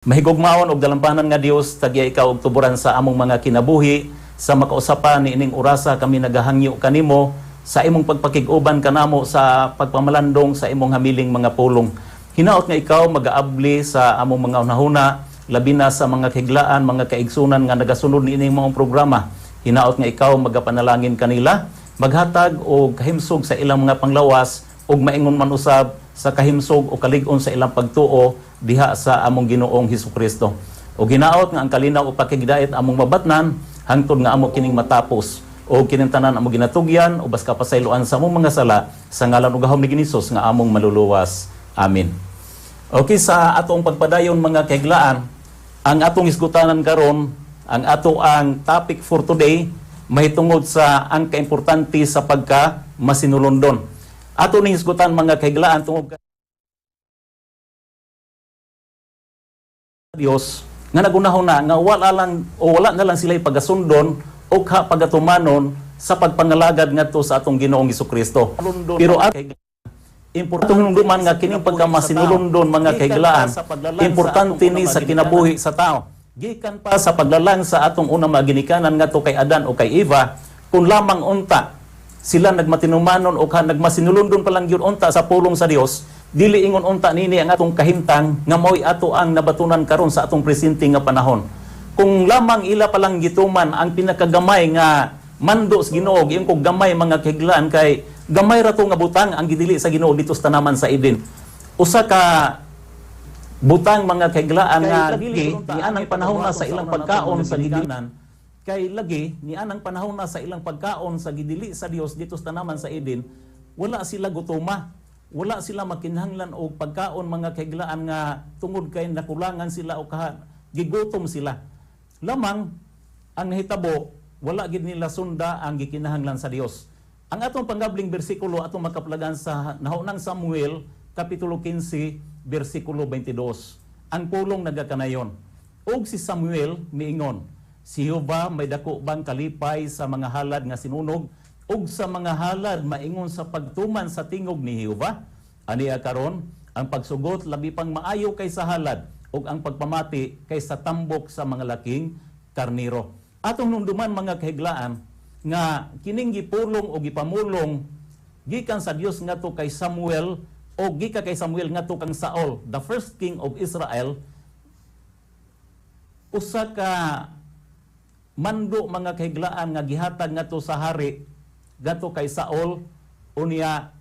Mahigugmaon og dalampanan nga Dios, tagya ikaw og tuburan sa among mga kinabuhi sa makausapan ni ining orasa. Kami nagahangyo kanimo sa imong pagpakig-uban kanamo sa pagpamalandong sa imong hamiling mga pulong. Hinaot nga ikaw magaabli sa among mga hunahuna, labi na sa mga kahiglaan, mga kaigsunan nga nagasunod niining mga programa. Hinaot nga ikaw magapanalangin kanila, maghatag og kahimsog sa ilang mga panglawas ug maingon man usab sa kahimsog o kalig-on sa ilang pagtuo diha sa among Ginoong Hesus Kristo. O hinaot nga ang kalinaw o pakigdait among mabatnan hangtod nga amo kining matapos. O kining tanan among ginatugyan o baska pasayloan sa among mga sala sa ngalan ug gahom ni Hesus nga among maluluwas. Amen. Okay, sa atong pagpadayon, mga kahiglaan, ang atong isgutanan karon, ang ato ang topic for today mahitungod sa ang kaimportante sa pagka masinulondon. Ato ning hisgutan, mga kahiglaan, tungod kay Dios nga nagunahon na nga wala lang o wala na lang sila pagasundon o ka pagatumanon sa pagpangalagad ngadto sa atong Ginoong Kristo. Pero at importante hinumduman nga kining pagkamasinulondon, mga kahiglaan, importante ni sa kinabuhi sa tao. Gikan pa sa paglalang sa atong unang mga ginikanan ngadto kay Adan o kay Eva, kung lamang unta sila nagmatinumanon o ka nagmasinulondon pa lang gyud unta sa pulong sa Dios, dili ingon unta nini ang atong kahimtang nga mao'y ato ang nabatunan karon sa atong presente nga panahon. Kung lamang ila pa lang gituman ang pinakagamay nga mando sa Ginoo, giingon ko gamay, mga kahiglaan, kay gamay ra to nga butang ang gidili sa Ginoo dito sa tanaman sa Eden. Usa ka butang, mga kahiglaan, nga dili ni anang panahon na sa ilang pagkaon sa gidilinan, kay lagi ni anang panahon na sa ilang pagkaon sa gidili sa Dios dito sa tanaman sa Eden, wala sila gutoma, wala sila makinahanglan og pagkaon, mga kahiglaan, nga tungod kay nakulangan sila o kaha gigutom sila. Lamang ang nahitabo, wala gid nila sunda ang gikinahanglan sa Dios. Ang atong pangabling bersikulo atong makaplagan sa Nahaunang Samuel kapitulo 15 bersikulo 22. Ang pulong nagakanayon. "Og si Samuel miingon, 'Si Jehova may dako bang kalipay sa mga halad nga sinunog ug sa mga halad maingon sa pagtuman sa tingog ni Jehova? Ania karon, ang pagsugot labi pang maayo kaysa halad ug ang pagpamati kaysa tambok sa mga laking karniro.'" Atong numduman, mga kahiglaan, nga kining gipulong o gipamulong gikan sa Dios ngadto kay Samuel o gikan kay Samuel ngadto kang Saul, the first king of Israel, usa ka mando, mga kahiglaan, nga gihatag ngadto sa hari, ngadto kay Saul. Unya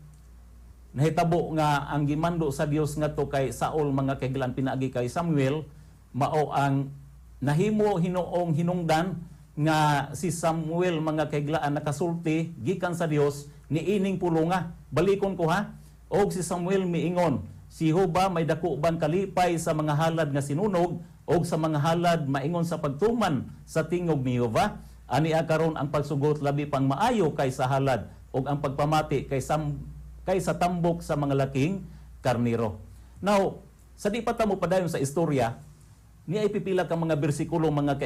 nahitabo nga ang gimando sa Dios ngadto kay Saul, mga kahiglaan, pinaagi kay Samuel, mao ang nahimo hinuong hinungdan nga si Samuel, mga kahiglaan, nakasulti gikan sa Dios niining pulunga. Balikon ko ha. "Og si Samuel miingon, 'Si Jehova may dako bang kalipay sa mga halad nga sinunog og sa mga halad maingon sa pagtuman sa tingog ni Jehova? Ania karon, ang pagsugot labi pang maayo kaysa halad ug ang pagpamati kaysa tambok sa mga laking karniro.'" Now, sa di pa ta mo padayon sa istorya, ni ay pipila ka mga bersikulo, mga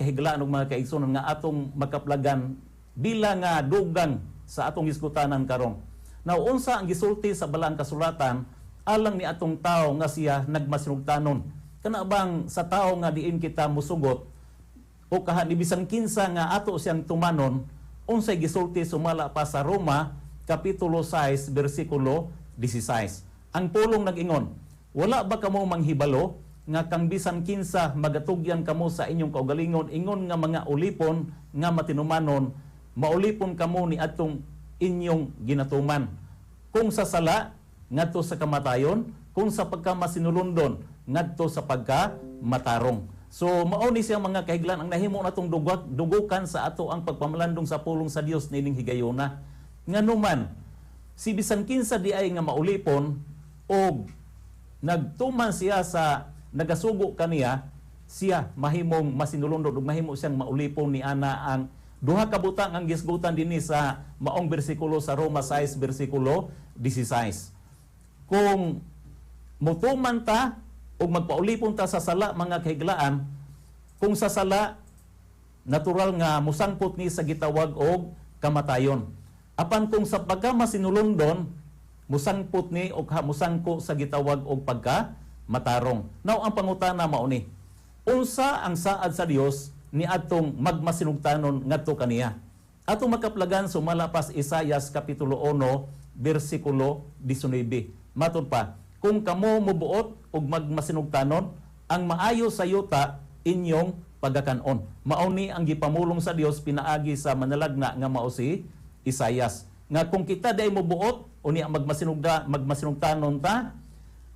kahiglaan ug mga kaigsunan, nga atong makaplagan bila nga dugang sa atong hisgutanan karon. Now, unsa ang gisulti sa Balaang Kasulatan alang ni atong tao nga siya nagmasinugtanon? Kana bang sa tao nga diin kita musugot o kaha ni bisan kinsa nga ato siyang tumanon, unsay gisulti sumala pa sa Roma kapitulo 6 bersikulo 16? Ang pulong nag-ingon, "Wala ba kamo manghibalo nga kang bisan kinsa magatugyan kamo sa inyong kaugalingon ingon nga mga ulipon nga matinumanon, maulipon kamo ni atong inyong ginatuman? Kung sa sala, ngadto sa kamatayon; kung sa pagkamasinulondon, ngadto sa pagkamatarong." So mao ni siya, mga kahiglaan, ang nahimo natong dugukan sa ato ang pagpamalandong sa pulong sa Dios nining higayona. Nganuman si bisan kinsa di ay nga maulipon og nagtuman siya sa nagasugo kaniya, siya mahimong masinulondon ug mahimo siyang maulipon ni ana. Ang duha ka butang ang gisgutan dinhi sa maong bersikulo sa Roma 6 bersikulo 16. Kung mutuman ta ug magpaulipon ta sa sala, mga kahiglaan, kung sa sala, natural nga musangpot ni sa gitawag og kamatayon. Apan kung sa pagka masinulondon, musangpot ni o musangko sa gitawag og pagka matarong. Now, ang pangutana mao ni, unsa ang saad sa Dios ni atong magmasinugtanon ngadto kaniya? Atong makaplagan sumala pas Isayas kapitulo 1 bersikulo 19. Matud pa, "Kung kamo mubuot og magmasinugtanon, ang maayo sa yuta inyong pagakanon." Mao ni ang gipamulong sa Dios pinaagi sa manalagna nga mao si Isayas. Nga kung kita day mobuot unya magmasinugtanon ta,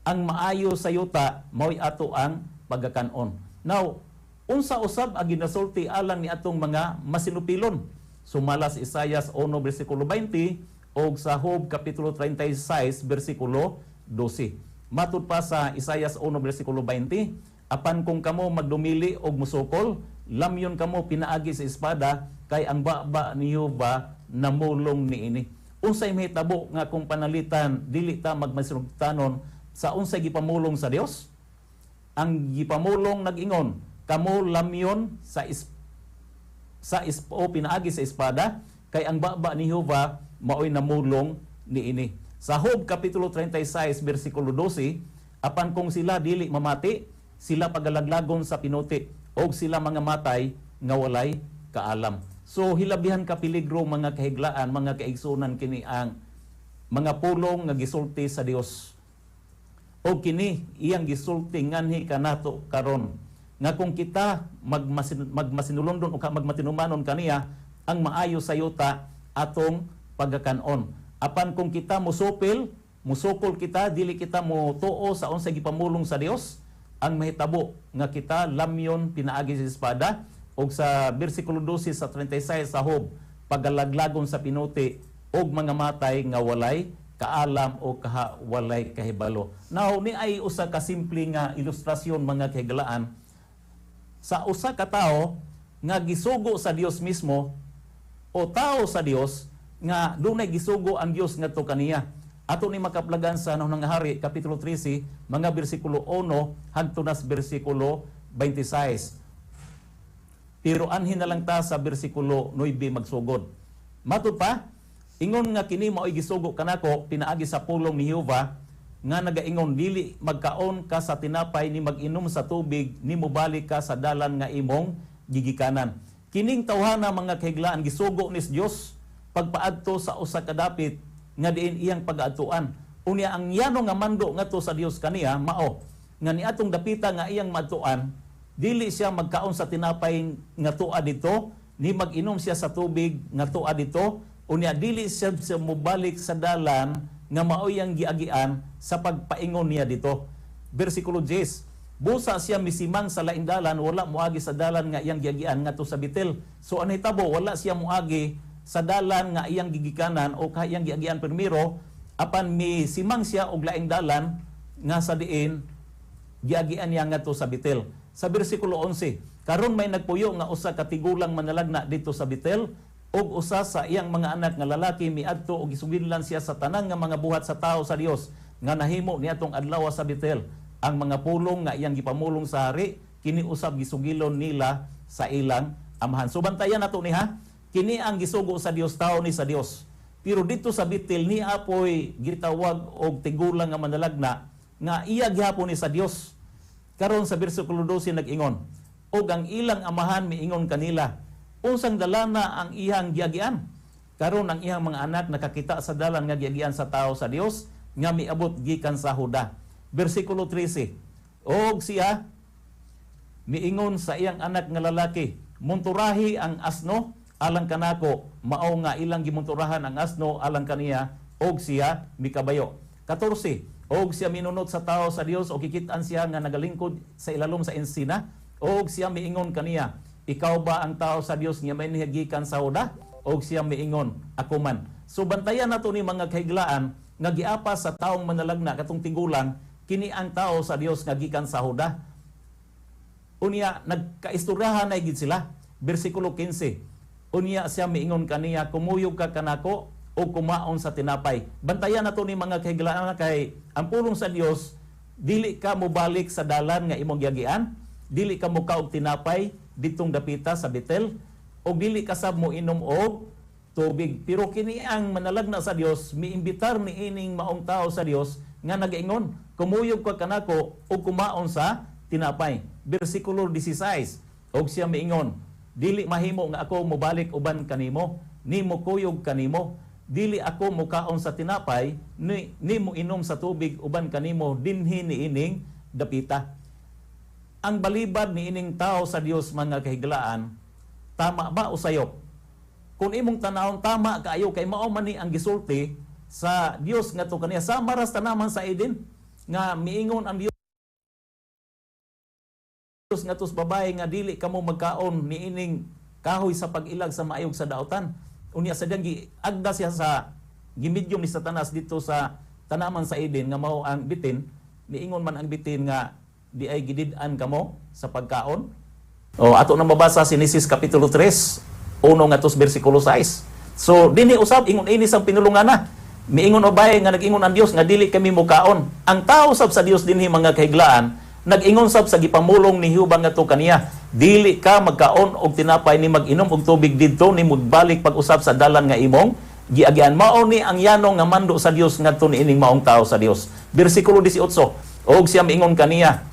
ang maayo sa yuta mao'y ato ang pagakanon. Now, unsa usab ang ginasulti alang ni atong mga masinupilon? Sumala sa Isayas 1 bersikulo 20 og sa Job kapitulo 36 bersikulo 12. Matud pa sa Isayas 1 bersikulo 20, "Apan kung kamo magdumili og musukol, lamyon kamo pinaagi sa espada, kay ang baba ni Jehova namulong niini." Unsay mahitabo nga kung panalitan dili ta magmasinugtanon sa unsay gipamulong sa Dios? Ang gipamulong nag-ingon, kamo lamyon sa is, sa is, o pinaagi sa espada, kay ang baba ni Jehova maoy namulong niini. Sa Job kapitulo 36 bersikulo 12, "Apan kung sila dili mamati, sila pagalaglagon sa pinuti og sila mga matay nga walay kaalam." So hilabihan ka peligro, mga kahiglaan, mga kaigsunan, kini ang mga pulong nga gisulti sa Dios. O kini iyang gisulti nganhi kanato karon nga kung kita magmasinulondon o ka magmatinumanon kaniya, ang maayo sa yuta atong pagakanon. Apan kung kita musupil, musukol kita, dili kita mo tuo sa unsay gipamulong sa Dios, ang mahitabo nga kita lamyon pinaagi sa espada og sa bersikulo 12 sa 36 sa Job, pagalaglagon sa pinuti og mga matay nga walay kaalam o kaha walay kahibalo. Now, ni ay usa ka simple nga ilustrasyon, mga kahigalaan, sa usa ka tawo nga gisugo sa Dios mismo o tao sa Dios nga dunay gisugo ang Dios ngadto kaniya. Ato ni makaplagan sa Unang Hari kapitulo 13 mga bersikulo 1 hangtod na sa bersikulo 26. Pero anhin na lang ta sa bersikulo 9 magsugod. Matud pa, "Ingon nga kini mao'y gisugo kanako pinaagi sa pulong ni Jehova nga nagaingon, 'Dili magkaon ka sa tinapay ni mag-inom sa tubig ni mobalik ka sa dalan nga imong gigikanan.'" Kining tawhana, mga kahiglaan, gisugo ni Dios pagpaadto sa usa ka dapit nga diin iyang pagaadtuan. Unya ang yano nga mando ngadto sa Dios kaniya mao nga niatong dapita nga iyang maadtuan, dili siya magkaon sa tinapay nga tua dito ni mag-inom siya sa tubig nga tua dito, unya dili siya mobalik sa dalan nga maoy ang giagian sa pagpaingon niya dito. Bersikulo 10, busa siya misimang sa laing dalan, wala moagi sa dalan nga iyang giagian ngadto sa Betel. So ano hitabo? Wala siya moagi sa dalan nga iyang gigikanan o ka iyang giagian primero, apan misimang siya og laing dalan nga sa diin giagian niya ngadto sa Betel. Sa bersikulo 11, "Karon may nagpuyo nga usa ka tigulang manalagna dito sa Betel, ug usa sa iyang mga anak nga lalaki miadto og gisugilan siya sa tanan nga mga buhat sa tao sa Dios nga nahimo niadtong adlaw sa Betel. Ang mga pulong nga iyang gipamulong sa hari, kini usab gisugilon nila sa ilang amahan." So bantayan nato ni ha. Kini ang gisugo sa Dios, tao ni sa Dios. Pero dito sa Betel ni apoy gitawag og tigulang nga manalagna nga iya gihapon ni sa Dios. Karon sa bersikulo 12 nag-ingon, "Og ang ilang amahan miingon kanila, 'Unsang dalana ang iyang giagian?' Karon ang iyang mga anak nakakita sa dalan nga giagian sa tao sa Dios nga miabot gikan sa Huda." Bersikulo 13, "Og siya miingon sa iyang anak nga lalaki, 'Munturahi ang asno alang kanako.' Mao nga ilang gimunturahan ang asno alang kaniya og siya mikabayo." 14, "Og siya minunot sa tao sa Dios og gikit-an siya nga nagalingkod sa ilalom sa ensina, og siya miingon kaniya, 'Ikaw ba ang tao sa Dios nga may gikan sa Huda?' Og siya miingon, 'Ako man.'" So bantayan nato ni, mga kahiglaan, nga giapas sa taong manalagna katong tigulang, kini ang tao sa Dios nga gikan sa Huda. Unya nagkaistoryahan na gid sila. Bersikulo 15. "Unya siya miingon kaniya, 'Kumuyog ka kanako o kumaon sa tinapay.'" Bantayan nato ni, mga kahiglaan, kay ang pulong sa Dios, dili ka mobalik sa dalan nga imong giagian, dili ka mokaog tinapay ditong dapita sa Betel, o dili ka sab mo inom og tubig. Pero kini ang manalagna sa Dios miimbitar ni ining maong tao sa Dios nga nagaingon, Kumuyog ka kanako ug kumaon sa tinapay. Bersikulo 16. Og siya miingon, "Dili mahimo nga ako mobalik uban kanimo, ni mokuyog kanimo. Dili ako mukaon sa tinapay, ni mo inom sa tubig uban kanimo dinhi niining dapita." Ang balibad ni ining tao sa Dios, mga kahiglaan, tama ba o sayop? Kung imong tanawon, tama kaayo kay mao man ni ang gisulti sa Dios ngadto kaniya, sama ra sa tanaman sa Eden nga miingon ang Dios ngadto sa babae nga dili kamo magkaon niining kahoy sa pag-ilag sa maayog sa daotan. Unya sa diyang giagda siya sa gimidyum ni Satanas dito sa tanaman sa Eden nga mao ang bitin, niingon man ang bitin nga di ay gidid-an kamo sa pagkaon. O ato na mabasa sa Genesis kapitulo 3, 1 ngadto sa bersikulo 6. So dinhi usab ingon ini sang pinulungana. Miingon babae nga nag-ingon ang Dios nga dili kami mukaon. Ang tao sab sa Dios dinhi, mga kahiglaan, nag-ingon sab sa gipamulong ni Jehova ngadto kaniya, "Dili ka magkaon og tinapay ni mag-inom og tubig didto ni magbalik pag-usab sa dalan nga imong giagian." Mao ni ang yanong nga mando sa Dios ngadto niining maong tao sa Dios. Bersikulo 18. Og siya miingon kaniya,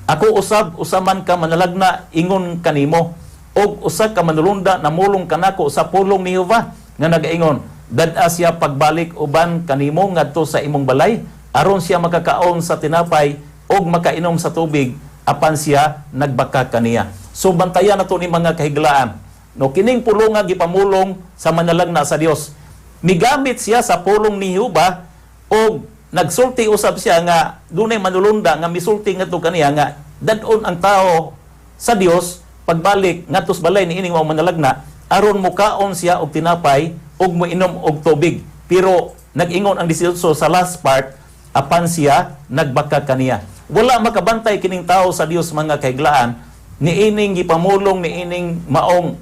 "Ako usab usa man ka manalagna ingon kanimo, og usa ka manulunda namulong kanako sa pulong ni Jehova nga nagaingon, 'Dad-a siya pagbalik uban kanimo ngadto sa imong balay aron siya makakaon sa tinapay ug makainom sa tubig,' apan siya nagbaka kaniya." So bantayan nato ni, mga kahiglaan. No, kining pulong nga gipamulong sa manalagna sa Dios. Migamit siya sa pulong ni Jehova og nagsulti usab siya nga dunay manulunda nga misulti ngadto kaniya nga dad-on ang tao sa Dios pagbalik ngadto sa balay niining mao manalagna aron mukaon siya og tinapay ug moinom og tubig. Pero nag-ingon ang 18 sa last part, "Apan siya nagbaka kaniya." Wala makabantay kining tao sa Dios, mga kahiglaan, niining gipamulong niining maong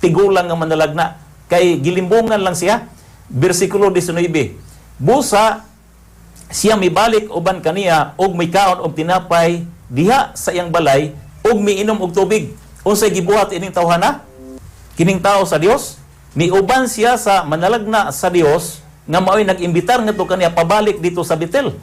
tigulang nga manalagna kay gilimbungan lang siya. Bersikulo 19. Busa siya mibalik uban kaniya og mikaon og tinapay diha sa iyang balay ug miinom og tubig. Unsay gibuhat ining tawhana? Kining tao sa Dios, miuban siya sa manalagna sa Dios nga mao'y nag-imbitar ngadto kaniya pabalik dito sa Betel.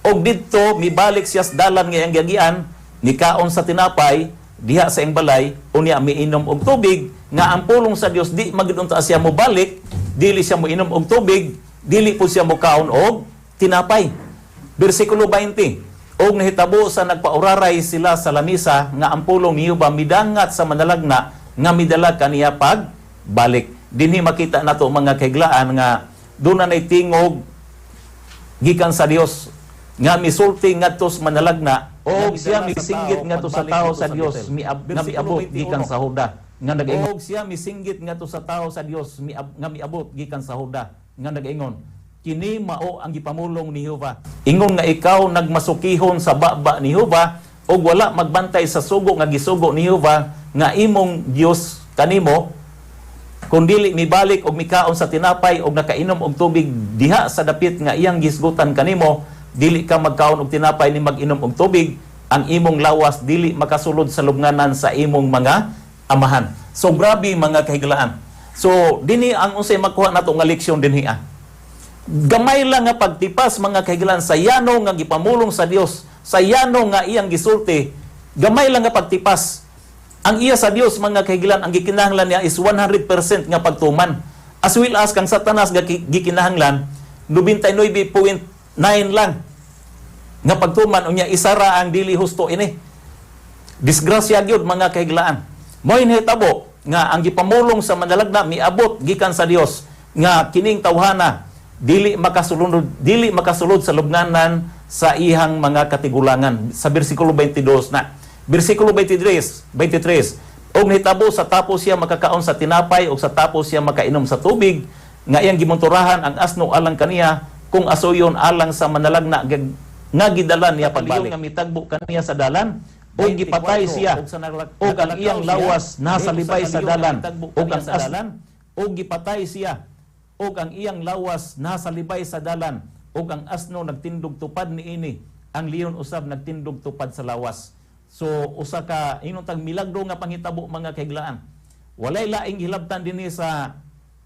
Og didto mibalik siya sa dalan nga iyang giagian, nikaon sa tinapay diha sa iyang balay, unya miinom og tubig, nga ang pulong sa Dios, di magyud unta siya mobalik, dili siya moinom og tubig, dili po siya mokaon og tinapay. Bersikulo 20. Og nahitabo sa nagpauraray sila sa lamisa nga ang pulong ni Jehova midangat sa manalagna nga midala kaniya pag balik. Dinhi makita nato, mga kahiglaan, nga doon na tingog gikan sa Dios nga misulti ngadto sa manalagna og siya misinggit ngadto sa tao sa Dios nga miabot gikan sa Huda nga nagaingon, og siya misinggit ngadto sa tao sa Dios nga miabot gikan sa Huda nga nagaingon, "Kini mao ang gipamulong ni Jehova: Ingon nga ikaw nagmasukihon sa baba ni Jehova ug wala magbantay sa sugo nga gisugo ni Jehova nga imong Dios kanimo, kung dili mibalik og mikaon sa tinapay og nakainom og tubig diha sa dapit nga iyang gisgutan kanimo, dili ka magkaon og tinapay ni mag-inom og tubig, ang imong lawas dili makasulod sa lubnganan sa imong mga amahan." So grabe, mga kahiglaan. So dinhi ang unsay makuha nato nga leksyon dinhi ah. Gamay lang nga pagtipas, mga kahiglaan, sa yano nga gipamulong sa Dios, sa yano nga iyang gisulti, gamay lang nga pagtipas. Ang iya sa Dios, mga kahigalaan, ang gikinahanglan niya is 100% nga pagtuman. As well as kang Satanas nga gikinahanglan 99.9 lang nga pagtuman, unya isara ang dili husto ini. Disgrasya gyud, mga kahiglaan. Mo'y nahitabo nga ang gipamulong sa manalagna miabot gikan sa Dios nga kining tawhana dili makasulod sa lubnganan sa iyang mga katigulangan, sa bersikulo 22 na. Bersikulo 23, 23. Og nahitabo sa tapos siya makakaon sa tinapay o sa tapos siya makainom sa tubig nga iyang gimonturahan ang asno alang kaniya kung asuyon alang sa manalagna nga gidala niya pagbalik, nga mitagbo kaniya sa dalan og gipatay siya og ang iyang lawas nasa libay sa dalan og ang dalan, og gipatay siya og ang iyang lawas nasa libay sa dalan og ang asno nagtindog tupad niini, ang leon usab nagtindog tupad sa lawas. So usa ka ingon tag milagro nga panghitabo, mga kahiglaan. Walay laing gihilabtan dinhi sa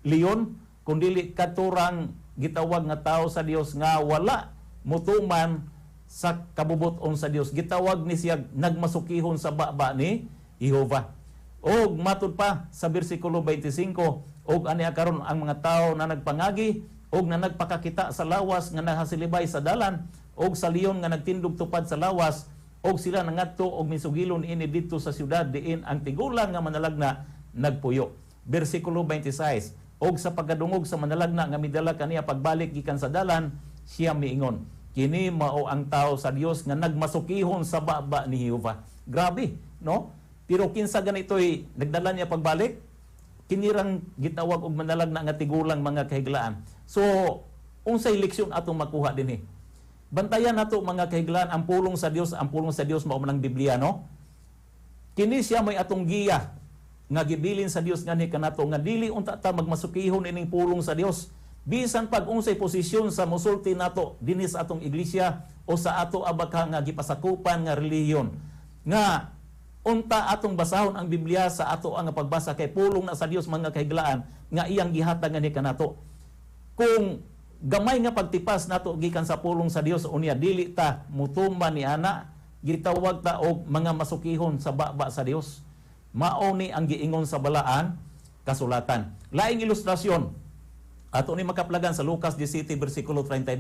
leon kun dili katurang gitawag nga tao sa Dios nga wala mutuman sa sa kabubut-on sa Dios. Gitawag ni siya nagmasukihon sa baba ni Jehova. Og matud pa sa bersikulo 25, og ani karon ang mga tawo na nagpangagi og na nagpakakita sa lawas nga nahasilibay sa dalan og sa leon nga nagtindog tupad sa lawas, og sila nangadto og misugilon ini didto sa syudad diin ang tigulang nga manalagna nagpuyo. Bersikulo 26, og sa pagkadungog sa manalagna nga midala kaniya pagbalik gikan sa dalan, siya miingon, "Kini mao ang tao sa Dios nga nagmasukihon sa baba ni Jehova." Grabe, no? Pero kinsa ganito'y nagdala niya pagbalik? Kinirang gitawag og manalagna nga tigulang, mga kahiglaan. So, unsay leksyon atong makuha dinhi? Bantayan nato, mga kahiglaan, ang pulong sa Dios, ang pulong sa Dios mao man ang Biblia, no? Kini siya may atong giya nga gibilin sa Dios nganhi kanato nga dili unta ta magmasukihon ining pulong sa Dios. Bisan pag unsay posisyon sa musulti nato dinhi sa atong iglesia o sa ato abaka nga gipasakupan nga relihiyon, nga unta atong basahon ang Biblia sa ato ang pagbasa kay pulong na sa Dios, mga kahiglaan, nga iyang gihatag nganhi kanato. Kung gamay nga pagtipas nato gikan sa pulong sa Dios unya dili ta mutuman ni ana, gitawag ta og mga masukihon sa baba sa Dios. Mao ni ang giingon sa Balaan Kasulatan. Laing ilustrasyon ato ni makaplagan sa Lucas 17 bersikulo 32.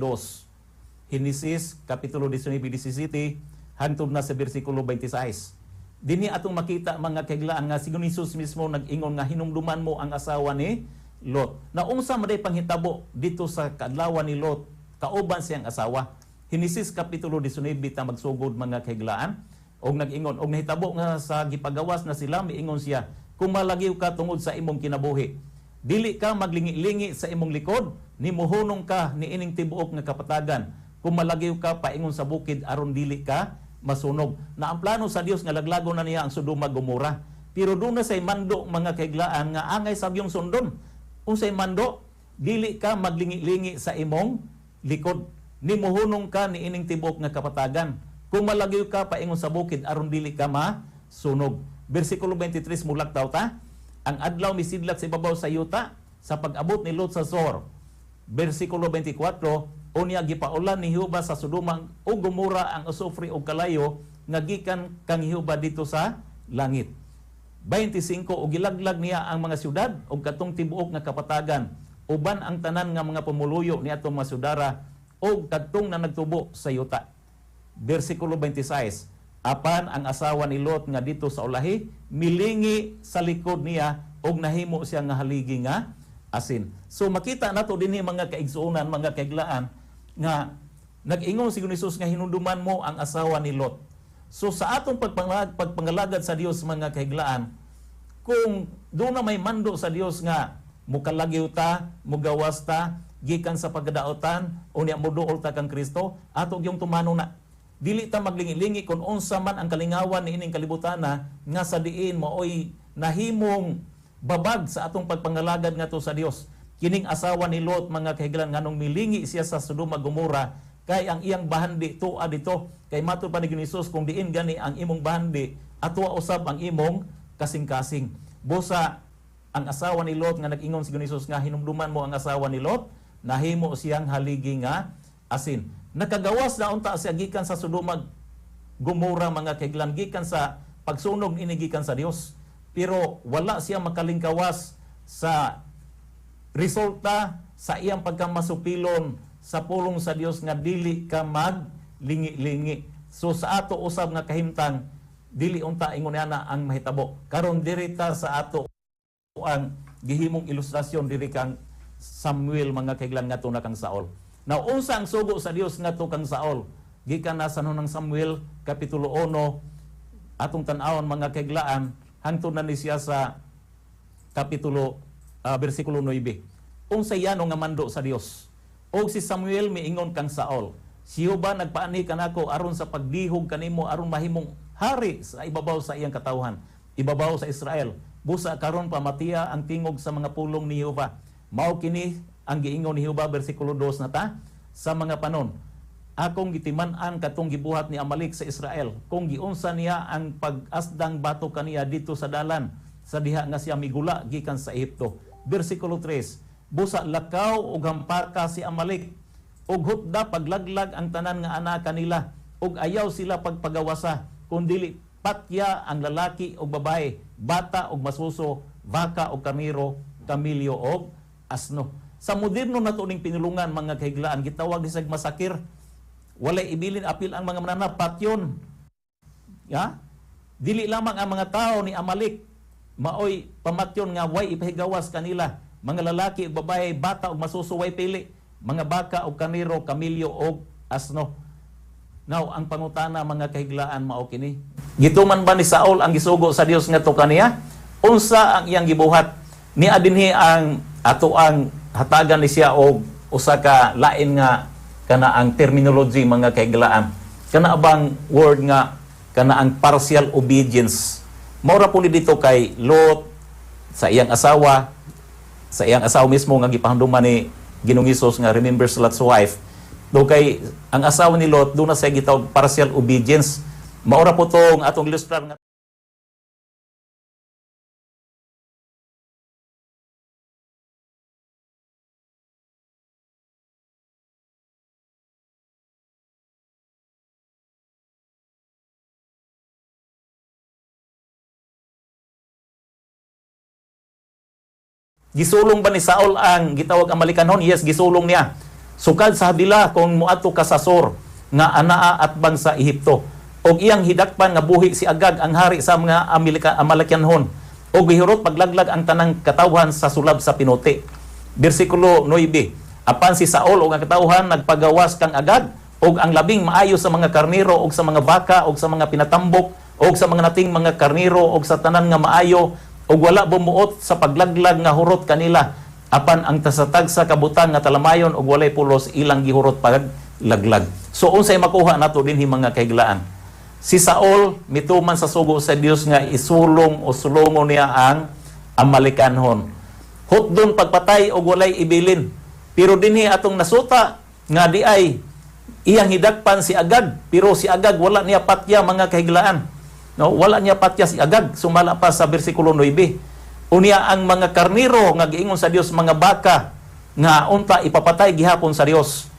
Henesis kapitulo 19 17 hangtod na sa bersikulo 26. Dinhi atong makita, mga kahiglaan, nga si Jesus mismo nag-ingon nga hinumduman mo ang asawa ni Lot. Na unsa man day panghitabo dito sa kaadlawan ni Lot kauban siyang asawa? Henesis kapitulo 19 ta magsugod, mga kahiglaan. Og nag-ingon, og nahitabo nga sa gipagawas na sila, miingon siya, "Kung malagiw ka tungod sa imong kinabuhi, dili ka maglingi-lingi sa imong likod, ni muhunong ka ni ining tibuok nga kapatagan. Kung malagiw ka paingon sa bukid aron dili ka masunog." Na ang plano sa Dios nga laglagon na niya ang Sodoma, Gomora. Pero doon na say mando, mga kahiglaan, nga angay sabyong sundon. Unsay mando? Dili ka maglingi-lingi sa imong likod. Ni muhunong ka ni ining tibuok nga kapatagan. Kung malagiw ka paingon sa bukid aron dili ka masunog. Bersikulo 23, mulaktaw ta. Ang adlaw misidlak sa ibabaw sa yuta sa pag-abot ni Lot sa Zoar. Bersikulo 24, unya gipaulan ni Jehova sa Sodoma ug Gomora ang asufre ug kalayo nga gikan kang Jehova dito sa langit. 25, ug gilaglag niya ang mga syudad ug katong tibuok nga kapatagan uban ang tanan nga mga pumuluyo ni atong mga syudara ug kadtong na nagtubo sa yuta. Bersikulo 26, apan ang asawa ni Lot nga dito sa ulahi milingi sa likod niya ug nahimo siya nga haligi nga asin. So makita nato dinhi, mga kaigsuonan, mga kaiglaan, nga nag-ingon si Jesus nga hinumduman mo ang asawa ni Lot. So sa atong pagpangalagad sa Dios, mga kahiglaan, kung doon na may mando sa Dios nga mukalagyo ta, mugawas ta gikan sa pagkadaotan, unya muduol ta kang Kristo, ato yung tumano na. Dili ta maglingi-lingi kung unsa man ang kalingawan ni ining kalibutan na nga sa diin maoy nahimong babag sa atong pagpangalagad ngadto sa Dios. Kining asawa ni Lot, mga kahiglaan, nganong milingi siya sa Sodoma, Gomora, kay ang iyang bahandi tua dito. Kay matud pa ni Jesus, kung diin gani ang imong bahandi, atua usab ang imong kasing-kasing. Busa ang asawa ni Lot nga nag-ingon si Jesus nga hinumduman mo ang asawa ni Lot, nahimo siyang haligi nga asin. Nakagawas na unta siya gikan sa Sodoma, Gomora, mga kahiglaan, gikan sa pagsunog ini gikan sa Dios. Pero wala siya makalingkawas sa resulta sa iyang pagkamasupilon sa pulong sa Dios nga dili ka maglingi-lingi. So sa ato usab nga kahimtang, dili unta ingon ana ang mahitabo. Karon diri ta sa ato ang gihimong ilustrasyon diri kang Samuel, mga kahiglaan, ngadto na kang Saul. Now unsa ang sugo sa Dios ngadto kang Saul? Gikan na sa ng Samuel kapitulo 1 atong tan-awon, mga kahiglaan, hangtod na ni siya sa kapitulo bersikulo 9. Unsa yano nga mando sa Dios? Og si Samuel miingon kang Saul, "Si Jehova nagpaanhi kanako aron sa pagdihog kanimo aron mahimong hari sa ibabaw sa iyang katawhan, ibabaw sa Israel. Busa karon pamatia ang tingog sa mga pulong ni Jehova. Mao kini ang giingon ni Jehova," bersikulo 2 na ta, "sa mga panon akong gitiman-an katong gibuhat ni Amalek sa Israel kung giunsa niya ang pag-asdang bato kaniya dito sa dalan sa diha nga siya migula gikan sa Ehipto." Bersikulo 3, "Busa lakaw ug hampaka si Amalek ug hutda paglaglag ang tanan nga anak kanila." Ug ayaw sila pagpagawasa kun dili patya ang lalaki og babae, bata og masuso, baka og karnero, kamilyo og asno. Sa moderno nato ning pinulungan, mga kahiglaan, gitawag ni sag masakir. Walay ibilin apil ang mga mananap, patyon. Ya? Dili lamang ang mga tao ni Amalek maoy pamatyon nga way ipahigawas kanila. Mga lalaki ug babae, bata ug masuso, way pili. Mga baka ug karnero, kamilyo og asno. Now, ang pangutana, mga kahiglaan, mao kini. Gituman ba ni Saul ang gisugo sa Dios ngadto kaniya? Unsa ang iyang gibuhat? Nia dinhi ang ato ang hatagan ni siya og usa ka lain nga kana ang terminology, mga kahiglaan. Kana bang word nga kana ang partial obedience. Mao ra po ni dito kay Lot sa iyang asawa, sa iyang asawa mismo nga gipahanduman ni Ginoong Hesus nga remembers Lot's wife. Do kay ang asawa ni Lot duna siya gitawag partial obedience. Mao ra po tong atong ilustrar nga Gisulong ba ni Saul ang gitawag Amalekanon? Yes, gisulong niya. Sukad sa Habila kung muadto ka sa Sor nga anaa atbang sa Ehipto. Og iyang hidakpan nga buhi si Agag, ang hari sa mga Amalekanhon. Og gihurot paglaglag ang tanang katawhan sa sulab sa pinuti. Bersikulo 9. Apan si Saul og ang katawhan nagpagawas kang Agag og ang labing maayo sa mga karnero og sa mga baka og sa mga pinatambok og sa mga nating mga karnero og sa tanan nga maayo, ug wala bumuot sa paglaglag nga hurot kanila, apan ang tasatag sa kabutang nga talamayon ug walay pulos ilang gihurot paglaglag. So unsay makuha nato dinhi, mga kahiglaan? Si Saul mituman sa sugo sa Dios nga isulong o sulongon niya ang Amalekanhon. Hutdon pagpatay og walay ibilin. Pero dinhi atong nasuta nga di ay iyang hidakpan si Agag, pero si Agag wala niya patya, mga kahiglaan. No, wala niya patya si Agag sumala pa sa bersikulo 9. Unya ang mga karnero nga giingon sa Dios, mga baka nga unta ipapatay gihapon sa Dios.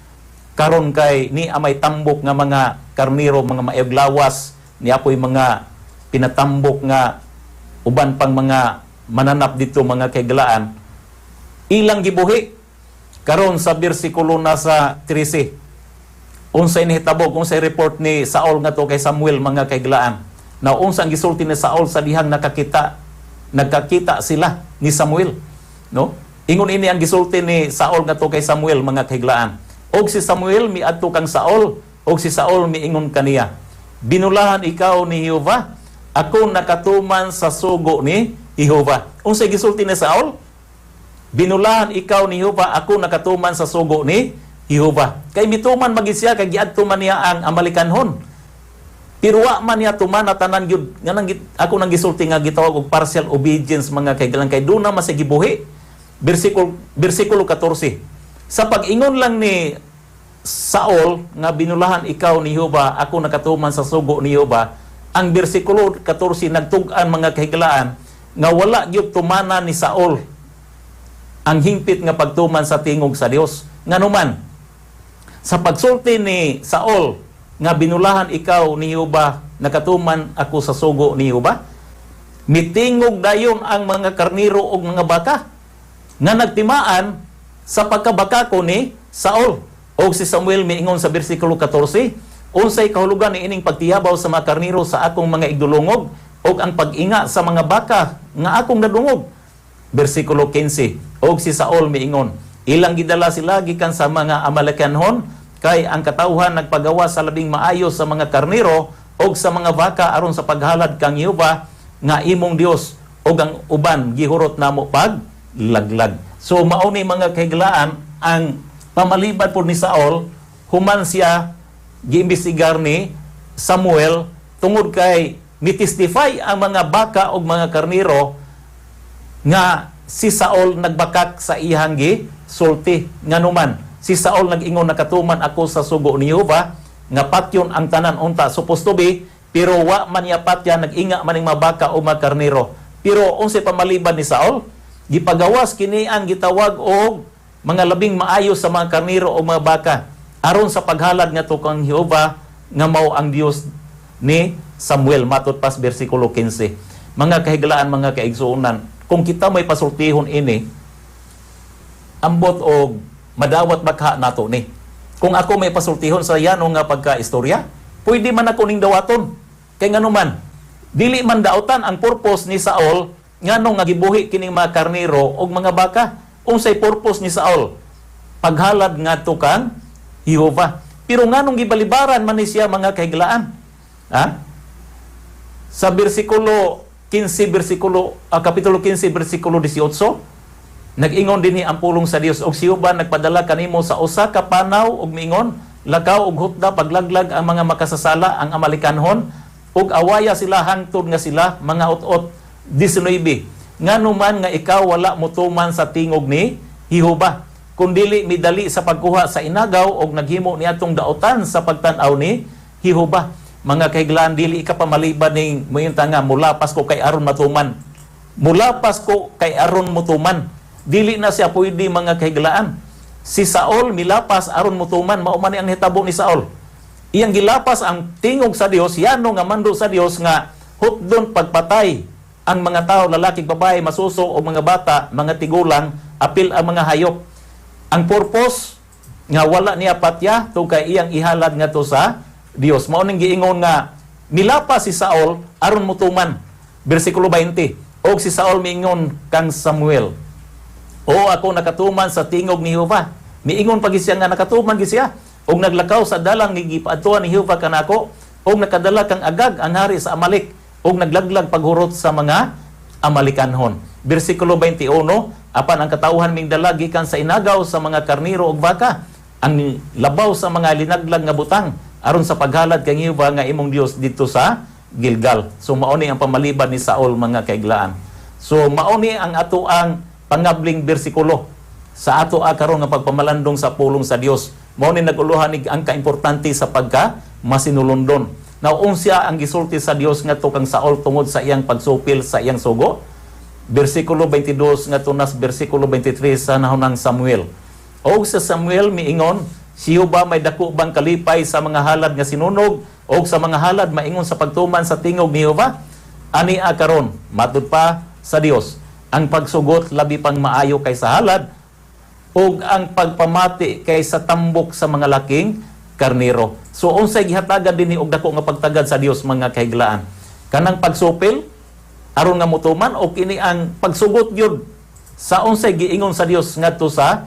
Karon kay ni amay tambok nga mga karnero, mga maayog lawas, ni apoy mga pinatambok nga uban pang mga mananap dito, mga kahiglaan, ilang gibuhi. Karon sa bersikulo na sa 13, unsay nahitabo, unsay report ni Saul ngadto kay Samuel, mga kahiglaan? Na unsa ang gisulti ni Saul sa dihang nagkakita sila ni Samuel, no? Ingon ini ang gisulti ni Saul ngadto kay Samuel, mga kahiglaan. Og si Samuel miadto kang Saul, og si Saul miingon kaniya, "Binulahan ikaw ni Jehova, ako nakatuman sa sugo ni Jehova." Unsay gisulti ni Saul? "Binulahan ikaw ni Jehova, ako nakatuman sa sugo ni Jehova." Kay mituman magid siya kay giadto man niya ang Amalekanhon. Pero wa man niya tuman na tanan gyud nga nang ako nang gisulti nga gitawag og partial obedience, mga kahiglaan, kay duna man siya gibuhi. Bersikulo 14. Sa pag-ingon lang ni Saul nga "Binulahan ikaw ni Jehova, ako nakatuman sa sugo ni Jehova," ang bersikulo 14 nagtug-an, mga kahiglaan, nga wala gyud tumana ni Saul ang hingpit nga pagtuman sa tingog sa Dios. Nganuman, sa pagsulti ni Saul nga "Binulahan ikaw ni Jehova, nakatuman ako sa sugo ni Jehova," mitingog dayon ang mga karnero ug mga baka nga nagtimaan sa pagkabakako ni Saul. Og si Samuel miingon sa bersikulo 14, "Unsay kahulugan ni ining pagtiyabaw sa mga karnero sa akong mga igdulungog ug ang pag-inga sa mga baka nga akong nadungog?" Bersikulo 15, og si Saul miingon, "Ilang gidala sila gikan sa mga Amalekanhon kay ang katawhan nagpagawa sa labing maayo sa mga karnero og sa mga baka aron sa paghalad kang Jehova nga imong Dios, ug ang uban gihurot namo pag laglag." So mao ni, mga kahiglaan, ang pamalibad po ni Saul human siya giimbestigar ni Samuel tungod kay mitestify ang mga baka og mga karnero nga si Saul nagbakak sa iyang gisulti. Nganuman, si Saul nag-ingon, "Nakatuman ako sa sugo ni Jehova nga patyon ang tanan unta supposed to be," pero wa man niya patya, nag-inga man ning mga baka o mga karnero. Pero unsay pamaliban ni Saul? Gipagawas kini ang gitawag og mga labing maayo sa mga karnero o mga baka aron sa paghalad ngadto kang Jehova nga mao ang Dios ni Samuel, matud pas bersikulo 15. Mga kahiglaan, mga kaigsuonan, kung kita may pasultihon ini, ambot og madawat bakha nato ni. Kung ako may pasultihon sa yano nga pagka-istorya, pwede man ako ning dawaton. Kay ngano man, dili man dautan ang purpose ni Saul ngano nga gibuhi kining mga karnero og mga baka. Unsay purpose ni Saul? Paghalad ngadto kang Jehova. Pero nganong gibalibaran man ni siya, mga kahiglaan? Ha? Sa bersikulo 15, bersikulo kapitulo 15 bersikulo 18, nag-ingon dinhi ang pulong sa Dios, "Og si Jehova nagpadala kanimo sa usa ka panaw og miingon, lakaw og hutda paglaglag ang mga makasasala, ang Amalekanhon, ug awaya sila hangtod nga sila mga ut-ot." 19, "Ngano man nga ikaw wala motuman sa tingog ni Jehova, kundili midali sa pagkuha sa inagaw og naghimo niadtong daotan sa pagtan-aw ni Jehova?" Mga kahiglaan, dili ka pamaliban ning mointa nga mulapas ko kay aron matuman. Mulapas ko kay aron mutuman. Dili na siya pwede, mga kahiglaan. Si Saul milapas aron mutuman, mao man ni ang hitabo ni Saul. Iyang gilapas ang tingog sa Dios, yano nga mando sa Dios nga hutdon pagpatay ang mga tao, lalaki, babae, masuso o mga bata, mga tigulang, apil ang mga hayop. Ang purpose nga wala niya patya tungod kay iyang ihalad ngadto sa Dios. Mao ning giingon nga milapas si Saul aron mutuman. Bersikulo 20. "Og si Saul miingon kang Samuel, 'O ako nakatuman sa tingog ni Jehova.'" Miingon pa siya nga nakatuman gyud siya. "Og naglakaw sa dalang ni gipaadtuan ni Jehova kanako, og nakadala kang Agag, ang hari sa Amalek, og naglaglag paghurot sa mga Amalekanhon." Bersikulo 21, "Apan ang katawhan mingdala gikan sa inagaw sa mga karniro ug baka, ang labaw sa mga linaglag nga butang, aron sa paghalad kang Jehova nga imong Dios didto sa Gilgal." So mao ni ang pamaliban ni Saul, mga kaiglaan. So mao ni ang ato ang pangabling bersikulo sa ato karon nga pagpamalandong sa pulong sa Dios. Mao ni naguluhan ni ang kaimportante sa pagka masinulondon. Now, unsa ang gisulti sa Dios ngadto kang Saul tungod sa iyang pagsupil sa iyang sugo? Bersikulo 22 ngadto nas bersikulo 23 sa nahunang Samuel. "Og sa Samuel miingon, 'Si Jehova may dako bang kalipay sa mga halad nga sinunog og sa mga halad maingon sa pagtuman sa tingog ni Jehova? Ani karon,' matud pa sa Dios, 'ang pagsugot labi pang maayo kaysa halad ug ang pagpamati kaysa tambok sa mga laking karnero.'" So unsay gihatagan dinhi og dako nga pagtagad sa Dios, mga kahiglaan? Kanang pagsupil aron nga motuman o kini ang pagsugot gyud sa unsay giingon sa Dios ngadto sa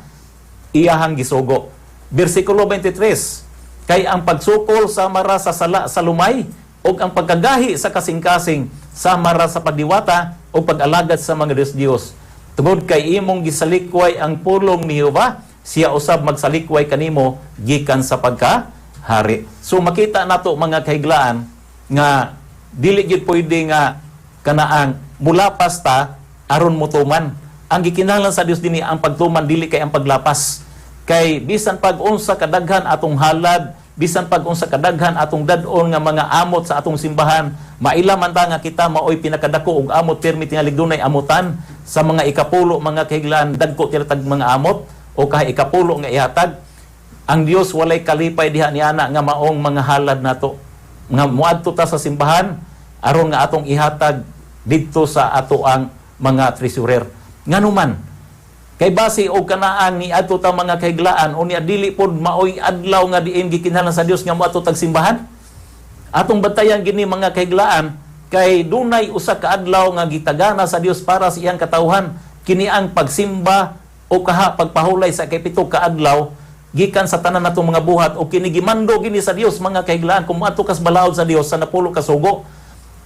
iyahang gisugo? Bersikulo 23, "Kay ang pagsukol sama ra sa sala sa lumay, ug ang pagkagahi sa kasing-kasing sama ra sa pagdiwata o pag-alagad sa mga Diyos-Diyos. Tungod kay imong gisalikway ang pulong ni Jehova, siya usab magsalikway kanimo gikan sa pagkahari." So makita nato, mga kahiglaan, nga dili gyud pwede nga kanaang mulapas ta aron motuman. Ang gikinahanglan sa Dios dinhi ang pagtuman, dili kay ang paglapas. Kay bisan pag unsa kadaghan atong halad, bisan pag unsa kadaghan atong dad-on nga mga amot sa atong simbahan, maila man ta nga kita maoy pinakadako og amot, permi tingali dunay amutan sa mga ikapulo, mga kahiglaan, dagko tira tag mga amot o kahay ikapulo nga ihatag. Ang Dios walay kalipay diha niana nga maong mga halad nato. Nga muadto ta sa simbahan aron nga atong ihatag didto sa ato ang mga treasurer. Nganuman, kay base og kanaang ni adto ta, mga kahiglaan, unya dili pod maoy adlaw nga diin gikinahanglan sa Dios nga moadto tag simbahan. Atong bantayan gini, mga kahiglaan, kay dunay usa ka adlaw nga gitagana sa Dios para sa iyang katawhan, kini ang pagsimba o kaha pagpahulay sa ikapito ka adlaw gikan sa tanan natong mga buhat, o kini gimando gini sa Dios, mga kahiglaan. Kung moadto kas balaod sa Dios sa napulo ka sugo,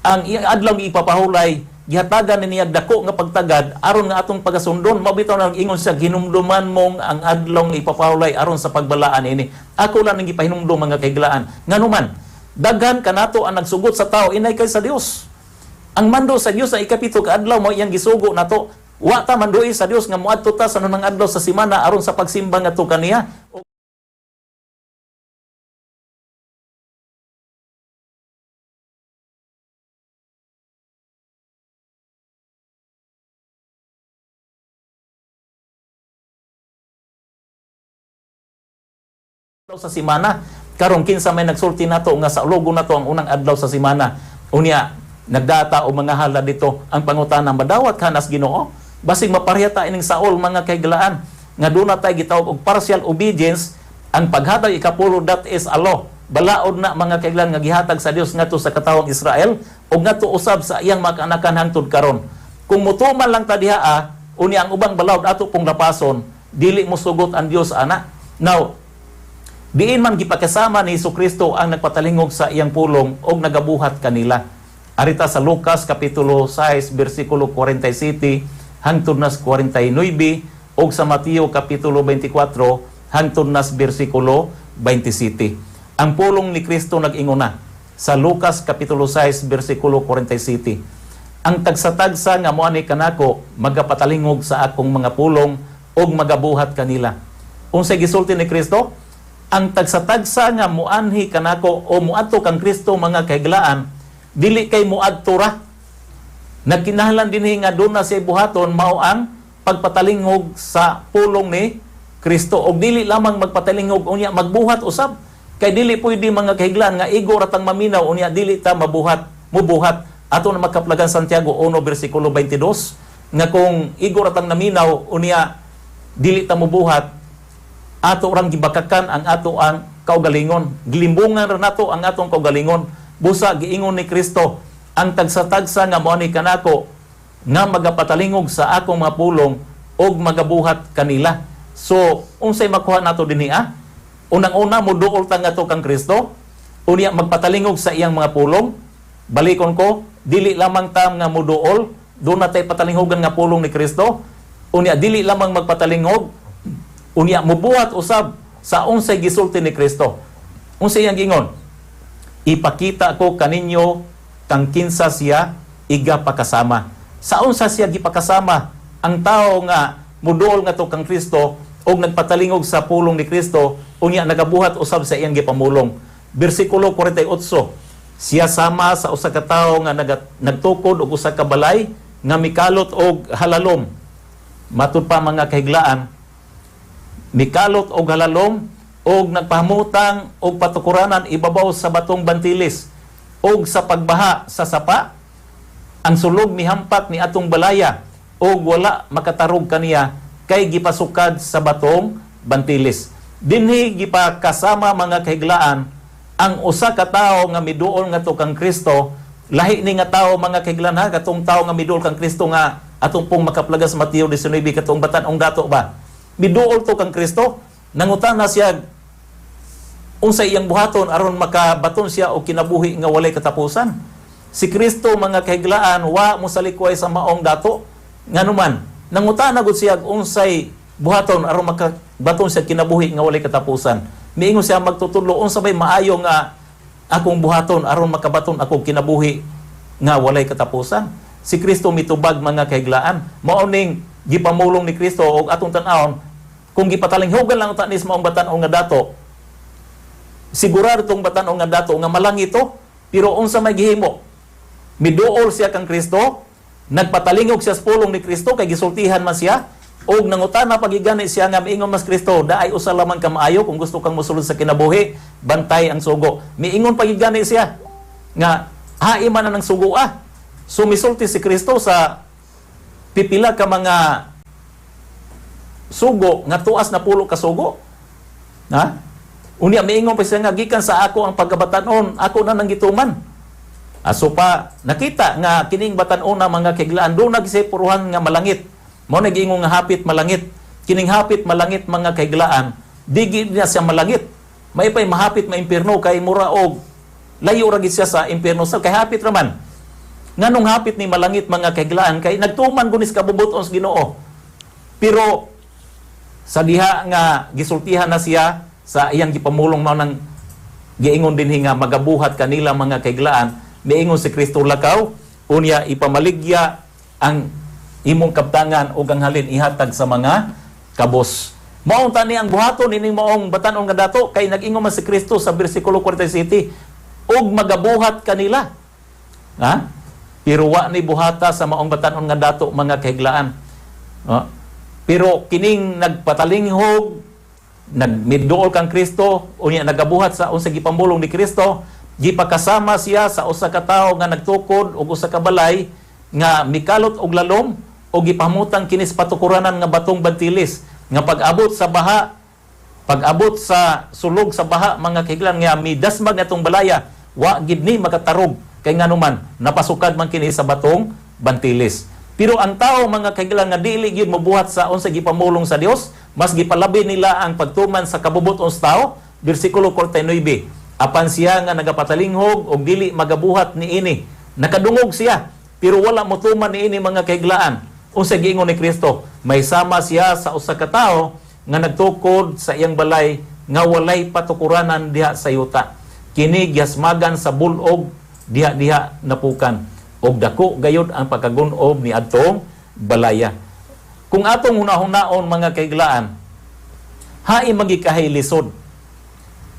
ang iyang adlaw nga ipapahulay, gihatagan ni niya dako nga pagtagad aron nga atong pagasundon. Mao bitaw nang ingon siya, "Hinumduman mong ang adlaw nga ipapahulay aron sa pagbalaan ini." Ako lang nang gipahinumdum, mga kahiglaan. Nganuman, daghan kanato ang nagsugot sa tao inay kay sa Dios. Ang mando sa Dios sa ikapito ka adlaw mao iyang gisugo nato. Wa ta mandoi sa Dios nga moadto ta sa nunang adlaw sa simana aron sa pagsimba ngadto kaniya. Sa simana. Karon, kinsa may nagsulti nato nga saulogon nato ang unang adlaw sa semana? Unya nagdata o mga hala dito. Ang pangutana, madawat ka nas Ginoo? Basig mapareha ta ining Saul, mga kahiglaan, nga duna tay gitawag og partial obedience. Ang paghatag ikapulo, that is a law. Balaod na, mga kahiglaan, nga gihatag sa Dios ngadto sa katawang Israel ug ngadto usab sa iyang mga kaanakan hangtod karon. Kung mutuman lang ta diha, unya ang ubang balaod ato pong lapason, dili mo sugot ang Dios ana. Now, diin man gipakasama ni Kristo ang nagpatalingog sa iyang pulong og nagabuhat kanila? Arita sa Lucas kapitulo 6 bersikulo 47 hangtod nas 49 og sa Mateo kapitulo 24 hangtod nas bersikulo 27. Ang pulong ni Kristo nag-ingon na sa Lucas kapitulo 6 bersikulo 47: "Ang tagsa-tagsa nga moani kanako magapatalingog sa akong mga pulong ug magabuhat kanila." Unsay gisulti ni Kristo? Ang tagsa-tagsa nga muanhi kanako o muadto kang Kristo, mga kahiglaan, dili kay muadto ra. Nagkinahanglan dinhi nga doon na siya buhaton, mao ang pagpatalingog sa pulong ni Kristo, og dili lamang magpatalingog, unya magbuhat usab. Kay dili pwede, mga kahiglaan, nga igo ra tang maminaw unya dili ta mabuhat, mubuhat. Ato na makaplagan Santiago 1 bersikulo 22 nga kung igo ra tang naminaw unya dili ta mubuhat, ato rang gibakakan ang ato ang kaugalingon. Gilimbungan ra nato ang atong kaugalingon. Busa giingon ni Kristo, ang tagsa-tagsa nga moani kanako nga magapatalingog sa akong mga pulong og magabuhat kanila. So, unsay makuha nato dinhi ah? Unang-una, moduol ta ngadto kang Kristo, unya magpatalingog sa iyang mga pulong. Balikon ko, dili lamang ta nga moduol, duna tay patalinghogan nga pulong ni Kristo. Unya dili lamang magpatalingog, unya mubuhat usab sa unsay gisulti ni Kristo. Unsay iyang giingon? "Ipakita ko kaninyo kang kinsa siya igapakasama." Sa unsa siya gipakasama ang tao nga muduol ngadto kang Kristo og nagpatalingog sa pulong ni Kristo, unya nagabuhat usab sa iyang gipamulong? Bersikulo 48. Siya sama sa usa ka tawo nga nagtukod og usa ka balay nga mikalot og halalom. Matud pa, mga kahiglaan, mikalot og halalom og nagpahamutang og patukuranan ibabaw sa batong bantilis, og sa pagbaha sa sapa ang sulog mihampak ni atong balaya og wala makatarog kaniya kay gipasukad sa batong bantilis. Dinhi gipakasama, mga kahiglaan, ang usa ka tawo nga miduol ngadto kang Kristo. Lahi ni nga tawo, mga kahiglaan ha, katong tawo nga miduol kang Kristo nga atong pong makaplagas Mateo 19, katong batan-ong dato ba. Miduol to kang Kristo, nangutana siya unsa iyang buhaton aron makabaton siya og kinabuhi nga walay katapusan. Si Kristo, mga kahiglaan, wa mosalikway sa maong dato. Nganuman, nangutana gud siya unsay buhaton aron makabaton siya kinabuhi nga walay katapusan. Miingon siya, "Magtutudlo, unsa bay maayo nga akong buhaton aron makabaton ako kinabuhi nga walay katapusan?" Si Kristo mitubag, mga kahiglaan. Mao ning gipamulong ni Kristo og atong tan-awon, kung gipatalinghugan lang ta ni sa maong batan-ong nga dato, sigurado tong batan-ong nga dato nga malangit to. Pero unsa may gihimo? Miduol siya kang Kristo, nagpatalingog siya sa pulong ni Kristo kay gisultihan man siya, og nangutana pagigani siya nga miingon mas Kristo, "Daay usa lamang ka maayo. Kung gusto kang mosulod sa kinabuhi, bantay ang sugo." Miingon pagigani siya nga hain man na ng sugo ah. So misulti si Kristo sa pipila ka mga sugo nga tuas na 10 ka sugo. Ha? Unya miingon pa siya nga gikan sa ako ang pagkabatanon, ako na nang gituman. Aso pa nakita nga kining batan-on na, mga kahiglaan, duna siya puruhan nga malangit. Mao na giingon nga hapit malangit. Kining hapit malangit, mga kahiglaan, di gid niya siya malangit. May pay mahapit ma-impierno kay mura og layo ra gid siya sa impierno sa kay hapit raman. Nganong hapit ni malangit, mga kahiglaan? Kay nagtuman gunis kabubuton sa Ginoo. Pero sa diha nga gisultihan na siya sa iyang gipamulong, mao nang giingon dinhi nga magabuhat kanila, mga kahiglaan. Miingon si Kristo, "Lakaw unya ipamaligya ang imong kabtangan ug ang halin ihatag sa mga kabos." Mao tani ang buhaton ining maong batan-ong nga dato kay nag-ingon man si Kristo sa bersikulo 47 ug magabuhat kanila. Ha? Pero wa ni buhata sa maong batan-ong nga dato, mga kahiglaan. Ha? Pero kining nagpatalinghog, Nagmiduol kang Kristo, unya nagabuhat sa unsa gipamulong ni Kristo, gipakasama siya sa usa ka tawo nga nagtukod og usa ka balay nga mikalot og lalom o gipahimutang kini sa patukuranan nga batong bantilis, nga pag-abot sa baha, pag-abot sa sulog sa baha, mga kahiglaan, nga midasmag natong balaya, wa gid ni makatarog, kay nganuman napasukad man kini sa batong bantilis. Pero ang tao, mga kahiglaan, nga dili gyud mobuhat sa unsa gipamulong sa Dios, mas gipalabi nila ang pagtuman sa kabubut-on sa tao. Bersikulo 49, apan siya nga nagapatalinghog og dili magabuhat niini, nakadungog siya pero wala motuman niini, mga kahiglaan, unsa giingon ni Kristo? May sama siya sa usa ka tawo nga nagtukod sa iyang balay nga walay patukuranan diha sa yuta. Kini gihasmagan sa bulog, diha-diha napukan. Og dako gayud ang pagkagunob ni adtong balaya. Kung atong hunahunaon, mga kahiglaan, hain magikahay lisod,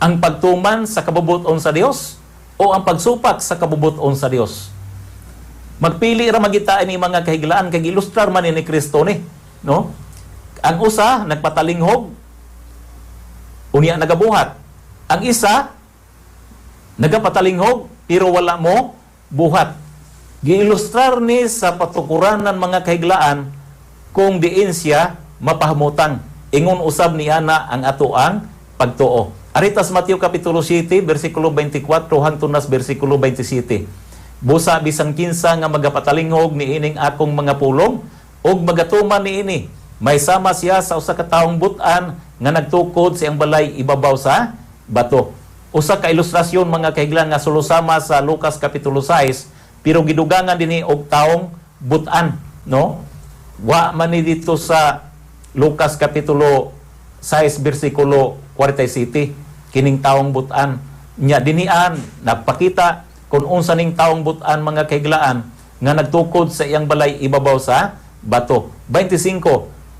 ang pagtuman sa kabubuton sa Dios o ang pagsupak sa kabubuton sa Dios? Magpili ra magita ni, mga kahiglaan, kay ilustrar man ni Kristo ni, no? Ang usa nagpatalinghog, unya nagabuhat. Ang isa nagapatalinghog pero wala mo buhat. Giilustrar ni sa patukuranan, mga kahiglaan, kung diin siya mapahimutang. Ingon usab ni ana ang atoang pagtuo. Aritas Mateo Kapitulo 7 bersikulo 24 hangtod nas bersikulo 27. Busa bisan kinsa nga magapatalingog ni ining akong mga pulong ug magatuman niini, may sama siya sa usa ka taong butan nga nagtukod sa iyang balay ibabaw sa bato. Usa ka ilustrasyon, mga kahiglaan, nga sulusama sa Lucas Kapitulo 6, pero gidugangan dinhi og taong butan, no? Wa man ni dito sa Lucas Kapitulo 6 bersikulo 47 kining taong butan. Nya dinian nagpakita kung unsa ning taong butan, mga kahiglaan, nga nagtukod sa iyang balay ibabaw sa bato. 25,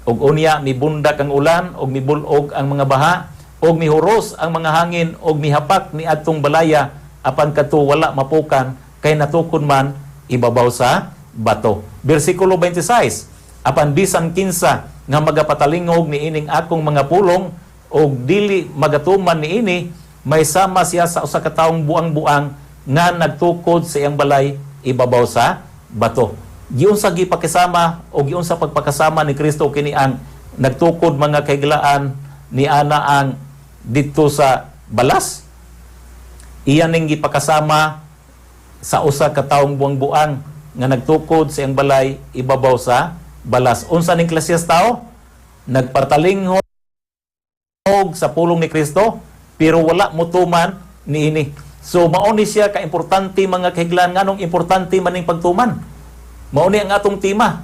ug unya mibundak ang ulan ug mibulog ang mga baha ug mihuros ang mga hangin ug mihapak ni adtong balaya, apan kadto wala mapukan kay natukod man ibabaw sa bato. Bersikulo 26, apan bisan kinsa nga magapatalingog niining akong mga pulong ug dili magatuman niini, may sama siya sa usa ka taong buang-buang nga nagtukod sa iyang balay ibabaw sa bato. Giunsa gipakisama o giunsa pagpakasama ni Kristo kini ang nagtukod, mga kahiglaan, ni ana ang didto sa balas? Iyan ning gipakasama sa usa ka taong buang-buang nga nagtukod sa iyang balay ibabaw sa balas. Unsa ning klase sa tao? Nagpatalinghog sa pulong ni Kristo pero wala motuman niini. So mao ni siya ka-importante, mga kahiglaan. Nganong importante man ning pagtuman? Mao ni ang atong tema,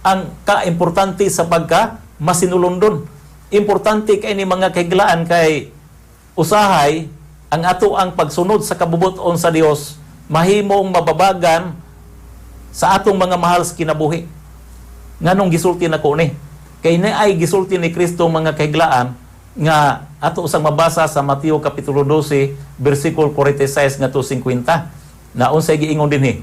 ang ka-importante sa pagka masinulondon. Importante kay ni, mga kahiglaan, kay usahay ang ato ang pagsunod sa kabubuton sa Dios mahimong mababagan sa atong mga mahal sa kinabuhi. Nganong gisulti nako ni? Kay naay gisulti ni Kristo, mga kahiglaan, nga ato usang mabasa sa Mateo Kapitulo 12 bersikulo 46 ngadto 50, na unsay giingon dinhi?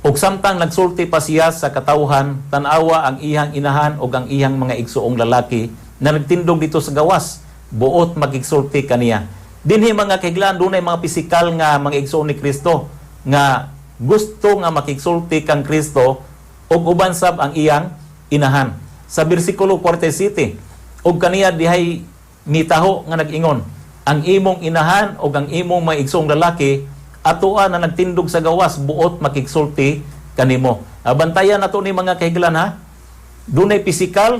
Ug samtang nagsulti pa siya sa katawhan, tan-awa ang iyang inahan ug ang iyang mga igsuong lalaki na nagtindog dito sa gawas, buot makigsulti kaniya. Dinhi, mga kahiglaan, dunay mga pisikal nga mga igsuon ni Kristo nga gusto nga makigsulti kang Kristo ug uban sab ang iyang inahan. Sa bersikulo 47, ug kaniya dihay mitaho nga nag-ingon, "Ang imong inahan ug ang imong mga igsuong lalaki atoa na nagtindog sa gawas, buot makigsulti kanimo." Bantayan nato ni, mga kahiglan, ha. Dunay pisikal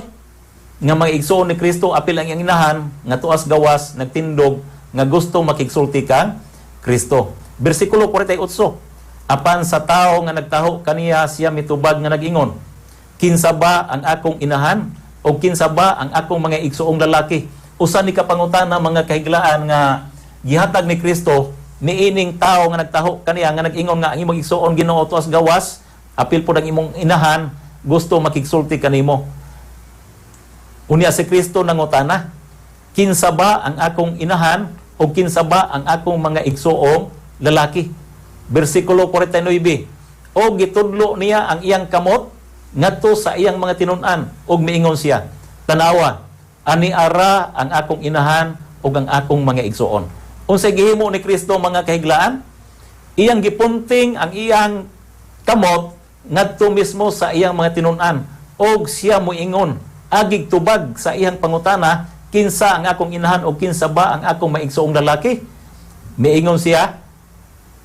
nga mga igsuon ni Kristo apil ang iyang inahan nga tuas gawas nagtindog nga gusto makigsulti kang Kristo. Bersikulo 48. Apan sa tao nga nagtaho kaniya siya mitubag nga nag-ingon, "Kinsa ba ang akong inahan o kinsa ba ang akong mga igsuong lalaki?" Usa ni kapangutana, mga kahiglaan, nga gihatag ni Kristo niining tao nga nagtaho kaniya nga nag-ingon nga ang imong igsuon, Ginoo, tuas gawas, apil pod ang imong inahan, gusto makigsulti kanimo. Unya si Kristo nangutana, "Kinsa ba ang akong inahan o kinsa ba ang akong mga igsuong lalaki?" Bersikulo 49. O gitudlo niya ang iyang kamot ngadto sa iyang mga tinun-an ug miingon siya, "Tanawa Ani ara ang akong inahan ug ang akong mga igsuon." Unsay gihimo ni Kristo, mga kahiglaan? Iyang gipunting ang iyang kamot ngadto mismo sa iyang mga tinun-an og siya moingon agig tubag sa iyang pangutana, "Kinsa ang akong inahan o kinsa ba ang akong maigsuong lalaki?" Miingon siya,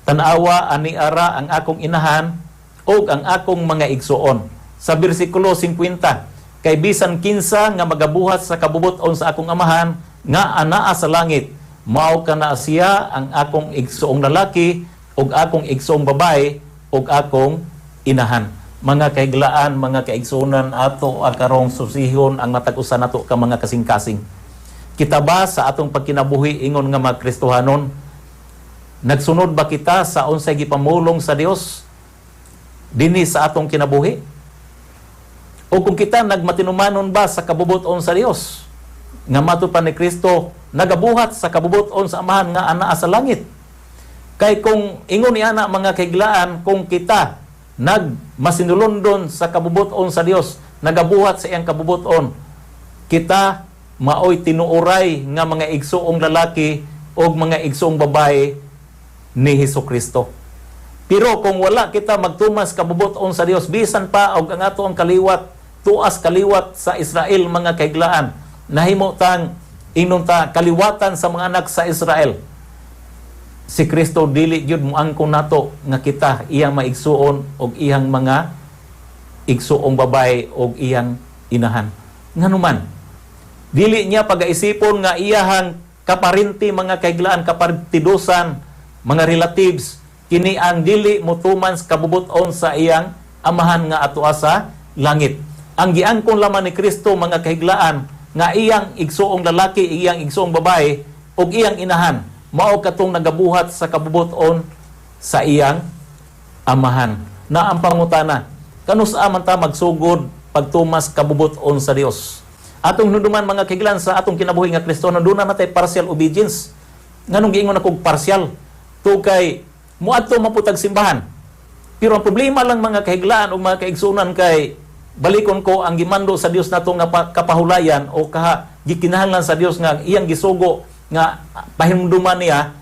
"Tan-awa, ani ara ang akong inahan ug ang akong mga igsuon." Sa bersikulo 50, "Kay bisan kinsa nga magabuhat sa kabubut-on sa akong Amahan nga anaa sa langit, mao kana siya ang akong igsuong lalaki ug akong igsuong babae ug akong inahan." Mga kahiglaan, mga kaigsuonan, ato ang karong susihon ang matag usa nato ka mga kasing-kasing. Kita ba sa atong pagkinabuhi ingon nga mga Kristohanon, nagsunod ba kita sa unsay gipamulong sa Dios dinhi sa atong kinabuhi? O kung kita nagmatinumanon ba sa kabubuton sa Dios? Nga matud pa ni Kristo, nagabuhat sa kabubuton sa Amahan nga anaa sa langit. Kay kung ingon ni ana, mga kahiglaan, kung kita nagmasinulondon sa kabubuton sa Dios, nagabuhat sa iyang kabubuton, kita maoy tinuoray nga mga igsuong lalaki o mga igsuong babae ni Hesus Kristo. Pero kung wala kita magtuman sa kabubuton sa Dios, bisan pa og ang ato ang kaliwat, tuas kaliwat sa Israel, mga kahiglaan, nahimo tang ingnon ta kaliwatan sa mga anak sa Israel, si Kristo dili gyud moangkon nato nga kita iyang maigsuon og iyang mga igsuong babae og iyang inahan. Nganuman, dili niya pagaisipon nga iyahang kaparinti, mga kahiglaan, kapartidusan, mga relatives, kini ang dili motuman sa kabubuton sa iyang Amahan nga atoa sa langit. Ang giangkon lamang ni Kristo, mga kahiglaan, nga iyang igsuong lalaki, iyang igsuong babae ug iyang inahan, mao katong nagabuhat sa kabubuton sa iyang Amahan. Na ang pangutana, kanus-a man ta magsugod pagtuman kabubuton sa Dios? Atong hinumduman, mga kahiglaan, sa atong kinabuhi nga Kristiyano, duna na tay partial obedience. Nganong giingon akong partial? Tungod kay muadto man pud tag simbahan. Pero ang problema lang, mga kahiglaan o mga kaigsunan, kay balikon ko ang gimando sa Dios nato nga kapahulayan o kaha gikinahanglan sa Dios nga iyang gisugo nga pahinumduman niya,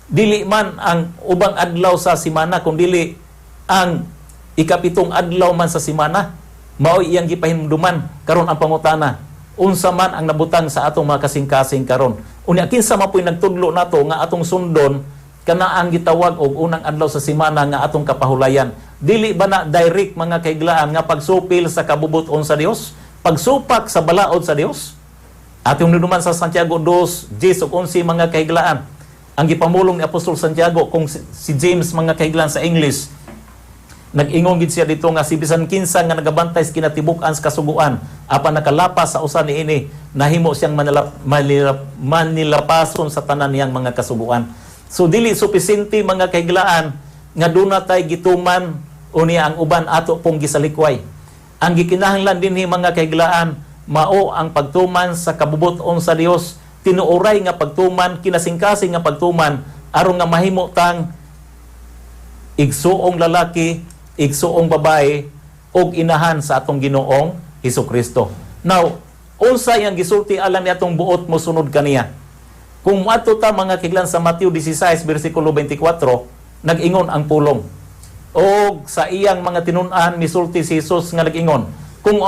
dili man ang ubang adlaw sa simana kung dili ang ikapitong adlaw man sa simana mao iyang gipahinumduman. Karon ang pangutana, unsa man ang nabutang sa atong mga kasing-kasing karon? Unya kinsa man po'y nagtudlo nato nga atong sundon kana ang gitawag og unang adlaw sa simana nga atong kapahulayan? Dili ba na direct, mga kahiglaan, nga pagsupil sa kabubuton sa Dios, pagsupak sa balaod sa Dios? Atong hinumduman sa Santiago 2, 10 ug 11, mga kahiglaan. Ang gipamulong ni Apostol Santiago, kung si James, mga kahiglaan, sa English, nag-ingon gid siya dito nga si bisan kinsa nga nagabantay sa kinatibuk-an sa kasuguan apan nakalapas sa usa niini, nahimo siyang manilapason sa tanan niyang mga kasuguan. So dili supisente, mga kahiglaan, nga duna tay gituman unya ang uban ato pong gisalikway. Ang gikinahanglan dinhi, mga kahiglaan, mao ang pagtuman sa kabubuton sa Dios, tinuoray nga pagtuman, kinasingkasing nga pagtuman aron nga mahimo tang igsuong lalaki, igsuong babae ug inahan sa atong Ginoong Hesus Kristo. Now, unsa yang gisulti alang ni atong buot mosunod kaniya? Kung moadto ta, mga kahiglaan, sa Mateo 16 bersikulo 24, nag-ingon ang pulong. Og sa iyang mga tinun-an misulti si Jesus nga nag-ingon, Kung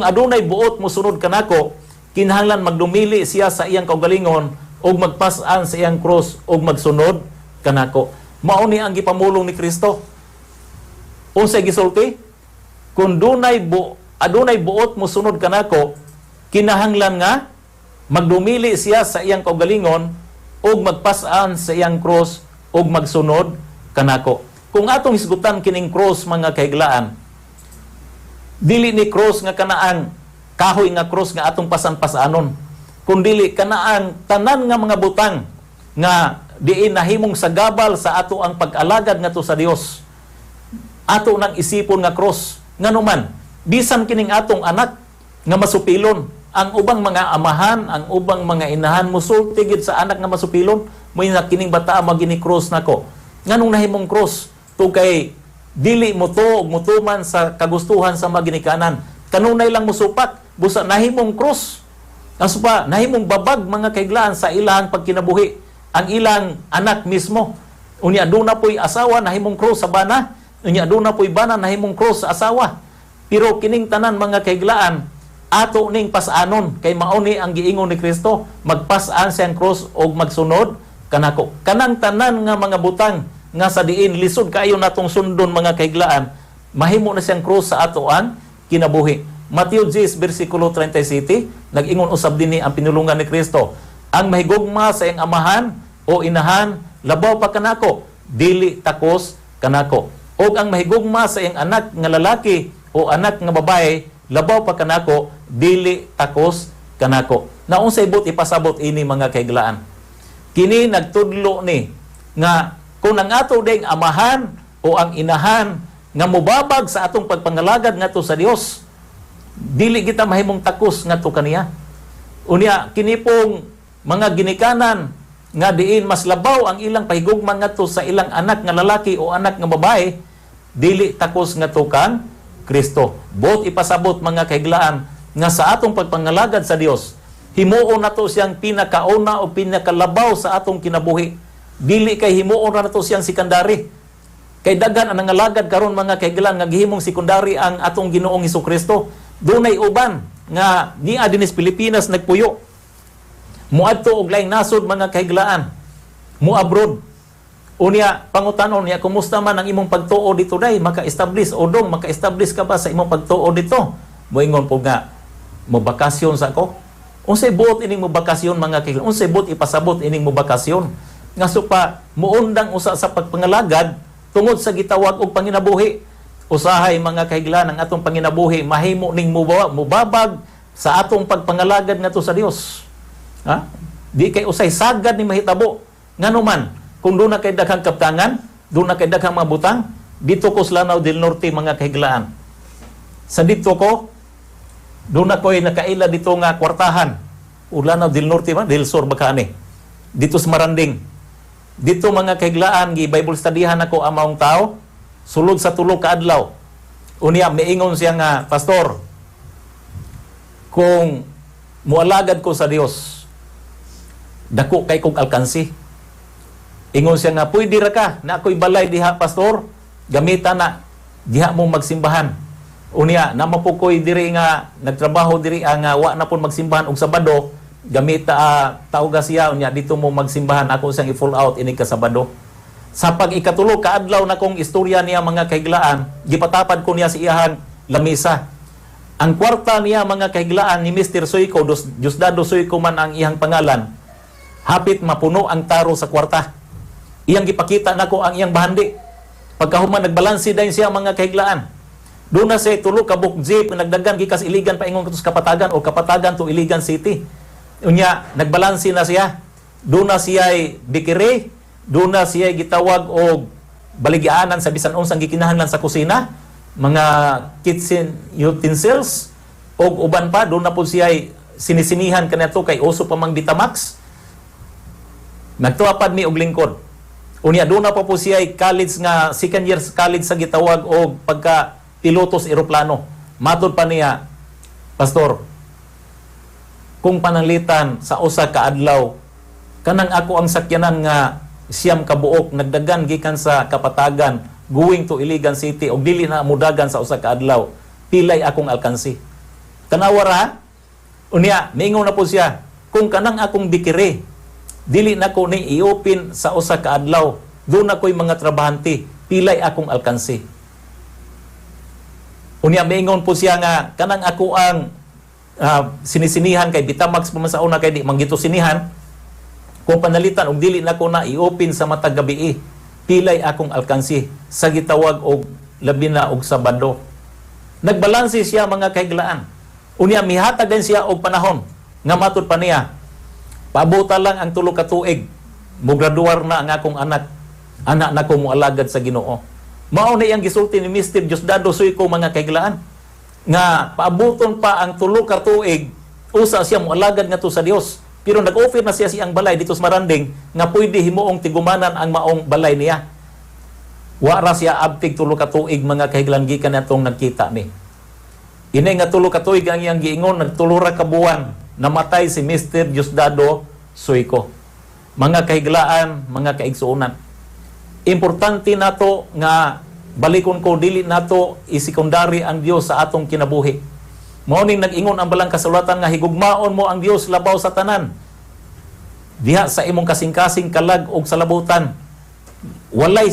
adunay buot mosunod kanako, kinahanglan magdumili siya sa iyang kaugalingon ug magpas-an sa iyang krus ug magsunod kanako." Mao ni ang gipamulong ni Kristo. Unsay gisulti? Kung dunay adunay buot mosunod kanako, kinahanglan nga magdumili siya sa iyang kaugalingon ug magpas-an sa iyang krus ug magsunod kanako. Kung atong hisgutan kining cross, mga kahiglaan, dili ni cross nga kanaang kahoy nga cross nga atong pasan-pasanon, kundili kanaang tanan nga mga butang nga diin nahimong sagabal sa ato ang pag-alagad ngadto sa Dios. Ato nang isipon nga cross. Nganuman, bisan kining atong anak nga masupilon, ang ubang mga amahan, ang ubang mga inahan musulti gid sa anak nga masupilon, mo na kining bata magini cross nako. Nganong nahimong cross? Tungod kay dili mo to og mutuman sa kagustuhan sa maginikanan. Kanunay lang musupak. Busa nahimong krus. Aso pa, nahimong babag, mga kahiglaan, sa ilang pagkinabuhi ang ilang anak mismo. Unya duna po'y asawa, nahimong krus sa bana. Unya duna po'y bana, nahimong krus sa asawa. Pero kining tanan, mga kahiglaan, ato ning pas-anon kay mao ni ang giingon ni Kristo, magpas-an siyang krus og magsunod kanako. Kanang tanan nga mga butang nga sa diin lisod kaayo natong sundon, mga kahiglaan, mahimo na siyang krus sa ato ang kinabuhi. Mateo 10 versikulo 37, nag-ingon usab dinhi ang pinulungan ni Kristo: "Ang mahigugma sa iyang amahan o inahan labaw pa kanako, dili takos kanako. Og ang mahigugma sa iyang anak nga lalaki o anak nga babae labaw pa kanako, dili takos kanako." Naunsay buot ipasabot ini, mga kahiglaan? Kini nagtudlo ni nga kung ang ato ding amahan o ang inahan nga mubabag sa atong pagpangalagad ngadto sa Dios, dili kita mahimong takos ngadto kaniya. Unya kini pong mga ginikanan nga diin mas labaw ang ilang pahigugma ngadto sa ilang anak nga lalaki o anak nga babae, dili takos ngadto kang Kristo. Buot ipasabot, mga kahiglaan, nga sa atong pagpangalagad sa Dios, himuon nato siyang pinakauna o pinakalabaw sa atong kinabuhi. Dili kay himuon ra nato siyang sekundary. Kay daghan ang nangalagad karon, mga kahiglaan, nga gihimong sekundary ang atong Ginoong Hesus. Dunay uban nga niya dinis Pilipinas nagpuyo. Muadto og laing nasod, mga kahiglaan. Mu-abroad. Unya pangutanon niya, "Kumusta man ang imong pagtuo dito day? Maka-establish o dong maka-establish ka ba sa imong pagtuo dito?" Moingon po nga, "Mo bakasyon sa ako." Unsay buot ining mo bakasyon, mga kahiglaan? Unsay buot ipasabot ining mo bakasyon? Nga supa muundang usa sa pagpangalagad tungod sa gitawag og panginabuhi. Usahay, mga kahiglaan, ang atong panginabuhi mahimo ning mubabag sa atong pagpangalagad ngadto sa Dios. Ha? Di kay usay sagad ni mahitabo. Ngano man, kung duna kay daghang kaptangan, duna kay daghang mga butang, dito ko sa Lanao del Norte, mga kahiglaan. Sa dito ko, duna ko'y nakaila dito nga kwartahan. O Lanao del Norte ba? Del Sur ba kaani? Dito sa Maranding. Dito, mga kahiglaan, gi Bible studyhan ako ang maong tao, sulod sa 3 ka adlaw. Unya miingon siya nga, "Pastor, kung mualagad ko sa Dios, dako kay kong alkansi." Ingon siya nga, "Pwede ra ka, na ako'y balay diha, pastor, gamita na, diha mo magsimbahan. Unya, naa po ko'y diri nga, nagtrabaho diri ang wa na pong magsimbahan og Sabado, gamita, tawga siya, unya dito mo magsimbahan, ako siyang i-full out inig ka Sabado." Sa pag ikatulo kaadlaw na kong istorya niya, mga kahiglaan, gipatapad ko niya sa iyahang lamisa. Ang kwarta niya, mga kahiglaan, ni Mr. Suyko, Diosdado Suyko man ang iyang pangalan, hapit mapuno ang taro sa kwarta. Iyang gipakita nako ang iyang bahandi. Pagkahuman, nagbalansi din siya, mga kahiglaan. Duna siya tulo ka buok jeep nagdagan gikas Iligan paingon katos Kapatagan o Kapatagan to Iligan City. Unya nagbalansi na siya. Duna siya bikire, duna siya gitawag og baligyaanan sa bisan unsang gikinahanglan sa kusina, mga kitchen utensils og uban pa. Duna po siya sinisinihan kaniadto kay uso pa mang Betamax. Nagtuapad mi og lingkod. Unya duna pa po siya college nga second year sa college sa gitawag og pagka piloto sa eroplano. Matod pa niya, "Pastor, kung pananglitan sa usa ka adlaw, kanang ako ang sakyanan nga 9 ka buok nagdagan gikan sa Kapatagan going to Iligan City og dili na mudagan sa usa ka adlaw, pilay akong alkansi." Tanawa ra. Unya, miingon na po siya, "Kung kanang akong bikire, dili na ko ni i-open sa usa ka adlaw, duna ko'y mga trabahante, pilay akong alkansi." Unya miingon po siya nga kanang ako ang sinisinihan kay Betamax pa man sa una kay di manggito sinihan, kung panalitan og dili nako na i-open sa matag gabi, pilay akong alkansi sa gitawag og labi na og Sabado. Nagbalanse siya, mga kahiglaan. Unya mihatag din siya og panahon nga matud pa niya, "Paabuta lang ang 3 ka tuig, mograduar na ang akong anak, anak nako moalagad sa Ginoo." Mao na iyang gisulti ni Mr. Diosdado Suyko, mga kahiglaan, nga paabuton pa ang 3 ka tuig usa siya moalagad ngadto sa Dios. Pero nag-offer na siya siyang balay dito sa Maranding nga pwede himuong tigumanan ang maong balay niya. Wa ra siya abtig 3 ka tuig, mga kahiglaan, gikan natong nagkita ni. Inay nga 3 ka tuig ang iyang giingon, nagtulo ra ka buwan, namatay si Mr. Diosdado Suico. Mga kahiglaan, mga kaigsuonan. Importante nato nga, balikon ko, dili nato isekundary ang Dios sa atong kinabuhi. Mao ning nag-ingon ang balang kasulatan nga higugmaon mo ang Dios labaw sa tanan. Diha sa imong kasing-kasing, kalag og salabutan. Walay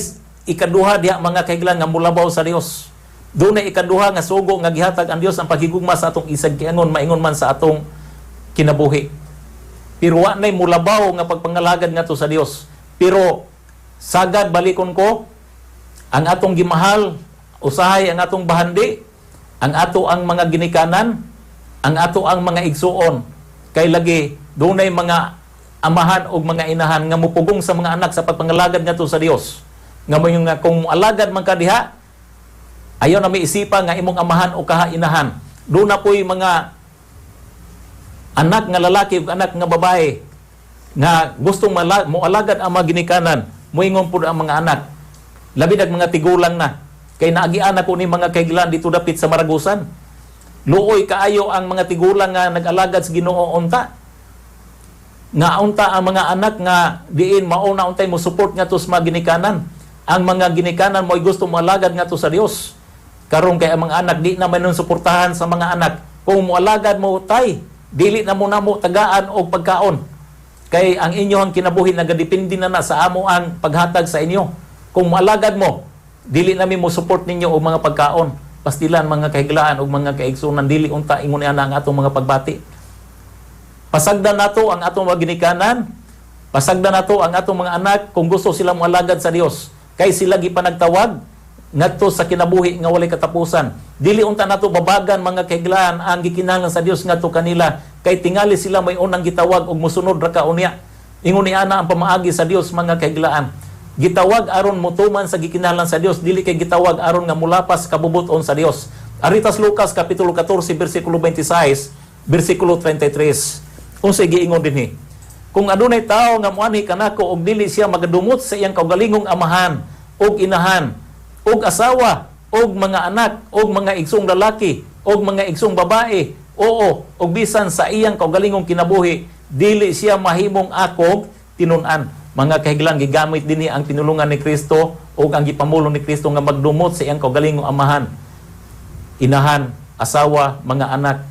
ikaduha diha, mga kahiglaan, nga mulabaw sa Dios. Dunay ikaduha nga sugo nga gihatag ang Dios, ang paghigugma sa atong isag kiangon, maingon man sa atong kinabuhi. Pero wa nay mulabaw nga pagpangalagad ngadto sa Dios. Pero sagad, balikon ko, ang atong gimahal usahay ang atong bahandi, ang ato ang mga ginikanan, ang ato ang mga igsuon, kay lagi dunay mga amahan o mga inahan nga mupugong sa mga anak sa pagpangalagad ngadto sa Dios. Nga mo yung nga kung alagad man ka diha, ayaw na may isipa nga imong amahan o kaha inahan. Doon na po'y mga anak nga lalaki ug anak nga babae nga gustong moalagad ang mga ginikanan, moingon pud ang mga anak. Labi nag mga tigulang na. Kay naagian ako ni, mga kahiglaan, dito dapit sa Maragusan. Luoy kaayo ang mga tigulang nga nag-alagad sa Ginoo unta. Nga unta ang mga anak nga diin mao na untay mo support ngadto sa mga ginikanan. Ang mga ginikanan mo'y gusto moalagad ngadto sa Dios. Karon kay ang mga anak di na man nun suportahan sa mga anak. Kung moalagad mo, tay, dili na mo namo tagaan og pagkaon. Kay ang inyong kinabuhi nagadepende na na sa amo ang paghatag sa inyo. Kung moalagad mo, dili nami mo support ninyo og mga pagkaon. Pastilan, mga kahiglaan og mga kaigsunan, dili unta ingon ana ang atong mga pagbati. Pasagdan nato ang atong mga ginikanan, pasagdan nato ang atong mga anak kung gusto sila moalagad sa Dios. Kay sila gipanagtawag ngadto sa kinabuhi nga walay katapusan. Dili unta nato babagan, mga kahiglaan, ang gikinahanglan sa Dios ngadto kanila, kay tingali sila may unang gitawag og mosunod ra ka unya. Ingon ni ana ang pamaagi sa Dios, mga kahiglaan. Gitawag aron motuman sa gikinahanglan sa Dios, dili kay gitawag aron nga mulapas kabubuton sa Dios. Aritas Lucas kapitulo 14 bersikulo 26, bersikulo 33. Unsay giingon dinhi? Kung adunay tawo nga moanhi kanako og dili siya magadumot sa iyang kaugalingong amahan og inahan og asawa og mga anak og mga igsoong lalaki og mga igsoong babae, oo, og bisan sa iyang kaugalingong kinabuhi, dili siya mahimong akong tinun-an. Mga kahiglang, gigamit dinhi ang tinulungan ni Kristo ug ang gipamulong ni Kristo nga magdumot sa iyang kaugalingong amahan, inahan, asawa, mga anak,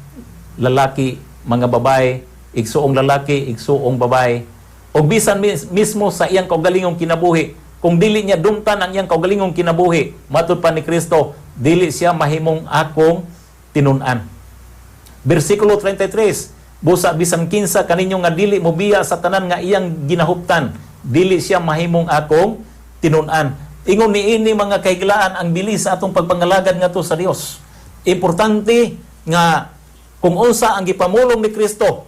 lalaki, mga babae, igsuong lalaki, igsuong babae. O bisan mismo sa iyang kaugalingong kinabuhi, kung dili niya dumtan ang iyang kaugalingong kinabuhi, matud pa ni Kristo, dili siya mahimong akong tinun-an. Bersikulo 33, busa bisan kinsa kaninyo nga dili mobiya sa tanan nga iyang ginahuptan, dili siya mahimong akong tinun-an. Ingon niini, mga kahiglaan, ang bilis sa atong pagpangalagad ngadto sa Dios. Importante nga kung unsa ang gipamulong ni Kristo,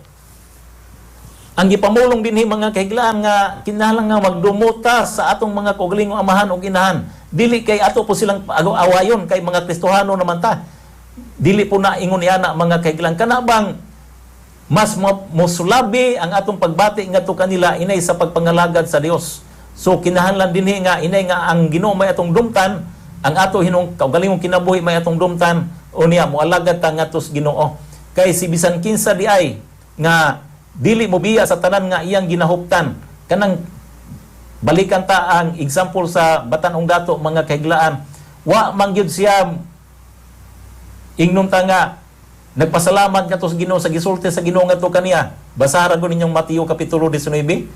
ang gipamulong dinhi, mga kahiglaan, nga kinahanglan nga magdumota sa atong mga kaugalingong amahan ug inahan. Dili kay ato po silang awayon kay mga Kristohano naman ta. Dili po na ingon niana, mga kahiglaan. Kana bang mas mosulabi ang atong pagbati ngadto kanila inay sa pagpangalagad sa Dios. So kinahanglan dinhi nga inay nga ang Ginoo may atong dumtan, ang ato hinong kaugalingong kinabuhi may atong dumtan, unya moalagad ta ngadto sa Ginoo. Kay si bisan kinsa di ay nga dili mo biya sa tanan nga iyang ginahuptan, kanang balikan ta ang example sa batan-ong dato, mga kahiglaan, wa man gyud siya ingnon ta nga nagpasalamat ngadto sa Ginoo sa gisulti sa Ginoo ngadto kaniya. Basahan ko ninyong Mateo kapitulo 19.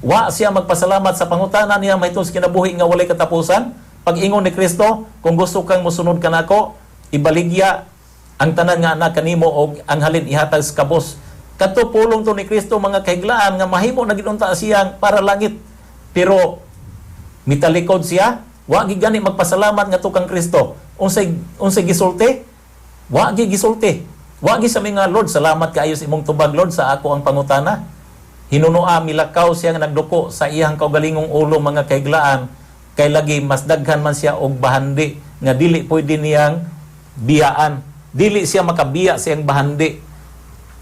Wa siya magpasalamat sa pangutana niya mahitungod sa kinabuhi nga walay katapusan. Pag-ingon ni Kristo, "Kung gusto kang mosunod kanako, ibaligya ang tanan nga anak kanimo og ang halin ihatag sa kabos." Kadto pulong to ni Kristo, mga kahiglaan, nga mahimo na gid unta siyang para langit. Pero mitalikod siya, wa gid gani magpasalamat ngadto kang Kristo. Unsay gisulti? Wa gi gisulti. Wa gi sa mga, "Lord, salamat kaayo sa imong tubag, Lord, sa ako ang pangutana." Hinunoa milakaw siya nga nagduko sa iyang kaugalingong ulo, mga kahiglaan, kay lagi mas daghan man siya og bahandi nga dili pwede niyang biyaan. Dili siya makabiya sa iyang bahandi.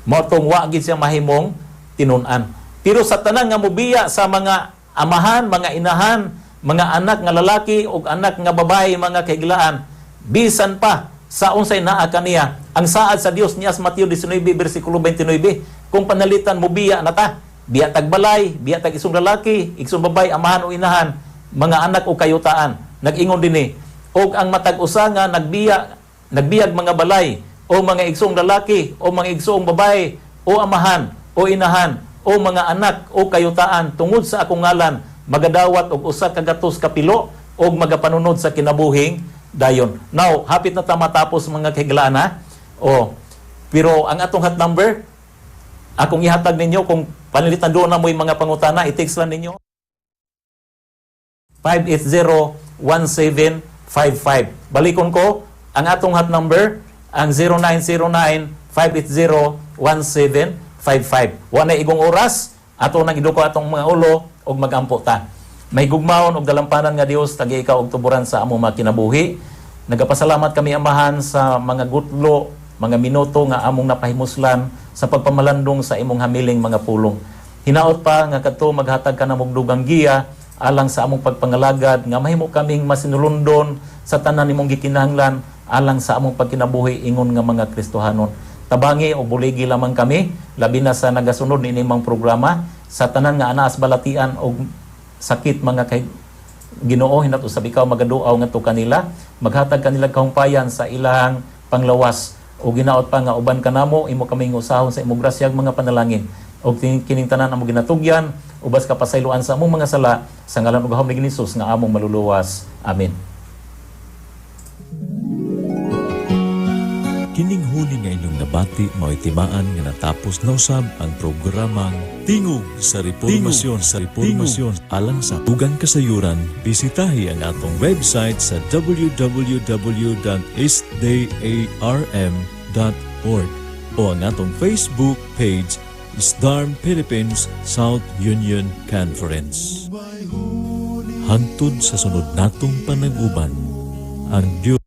Mao tong wa gid siya mahimong tinun-an. Pero sa tanan nga mobiya sa mga amahan, mga inahan, mga anak nga lalaki ug anak nga babae, mga kahiglaan, bisan pa Sa unsay naa kaniya. Ang saad sa Dios niya sa Mateo 19 bersikulo 29, kung panalitan mo biya na ta, biya tag balay, biya tag isong lalaki, isong babay, amahan o inahan, mga anak o kayutaan. Nag-ingon dinhi, og ang matag usa nga nagbiya, nagbiyag mga balay o mga igsoong lalaki o mga igsoong babae o amahan o inahan o mga anak o kayutaan tungod sa akong ngalan, magadawat og 100 kapilo og magapanunod sa kinabuhing dayon. Now, hapit na ta matapos, mga kahigalaan, ha? O, pero ang atong hot number, akong ihatag ninyo kung panalitan doon na mo yung mga pangutana, i-text lang ninyo. 580-1755. Balikon ko, ang atong hot number, ang 0909-580-1755. Wa na igong oras, ato nang iduko atong mga ulo ug magampo ta. Mahigugmaon og dalampanan nga Dios, tagi ikaw og tuburan sa among mga kinabuhi. Nagapasalamat kami, Amahan, sa mga gutlo, mga minuto nga among napahimuslan sa pagpamalandong sa imong hamiling mga pulong. Hinaot pa nga kadto maghatag ka namong dugang giya alang sa among pagpangalagad, nga mahimo kaming masinulondon sa tanan nimong gikinahanglan alang sa among pagkinabuhi ingon nga mga Kristohanon. Tabangi o buligi lamang kami, labi na sa nagasunod niini mang programa, sa tanan nga anaas balatian og sakit, mga kay Ginoo, hinaot usab ikaw magaduaw ngadto kanila, maghatag kanila kahumpayan sa ilang panglawas. O ginaot pa nga uban kanamo, imo kaming usahon sa imong grasyag mga panalangin. Og kining tanan among ginatugyan ubas kapasayloan sa among mga sala, sa ngalan ug gahom ni Jesus nga among maluluwas. Amen. Kining huni nga inyong nabati mao'y timaan nga natapos na usab ang programang Tingog sa Reformasyon, sa Reformasyon. Alang sa dugang kasayuran, bisitahi ang atong website sa www.sdarm.org o ang atong Facebook page, SDARM Philippines South Union Conference. Hangtod sa sunod natong panag-uban, ang Diyos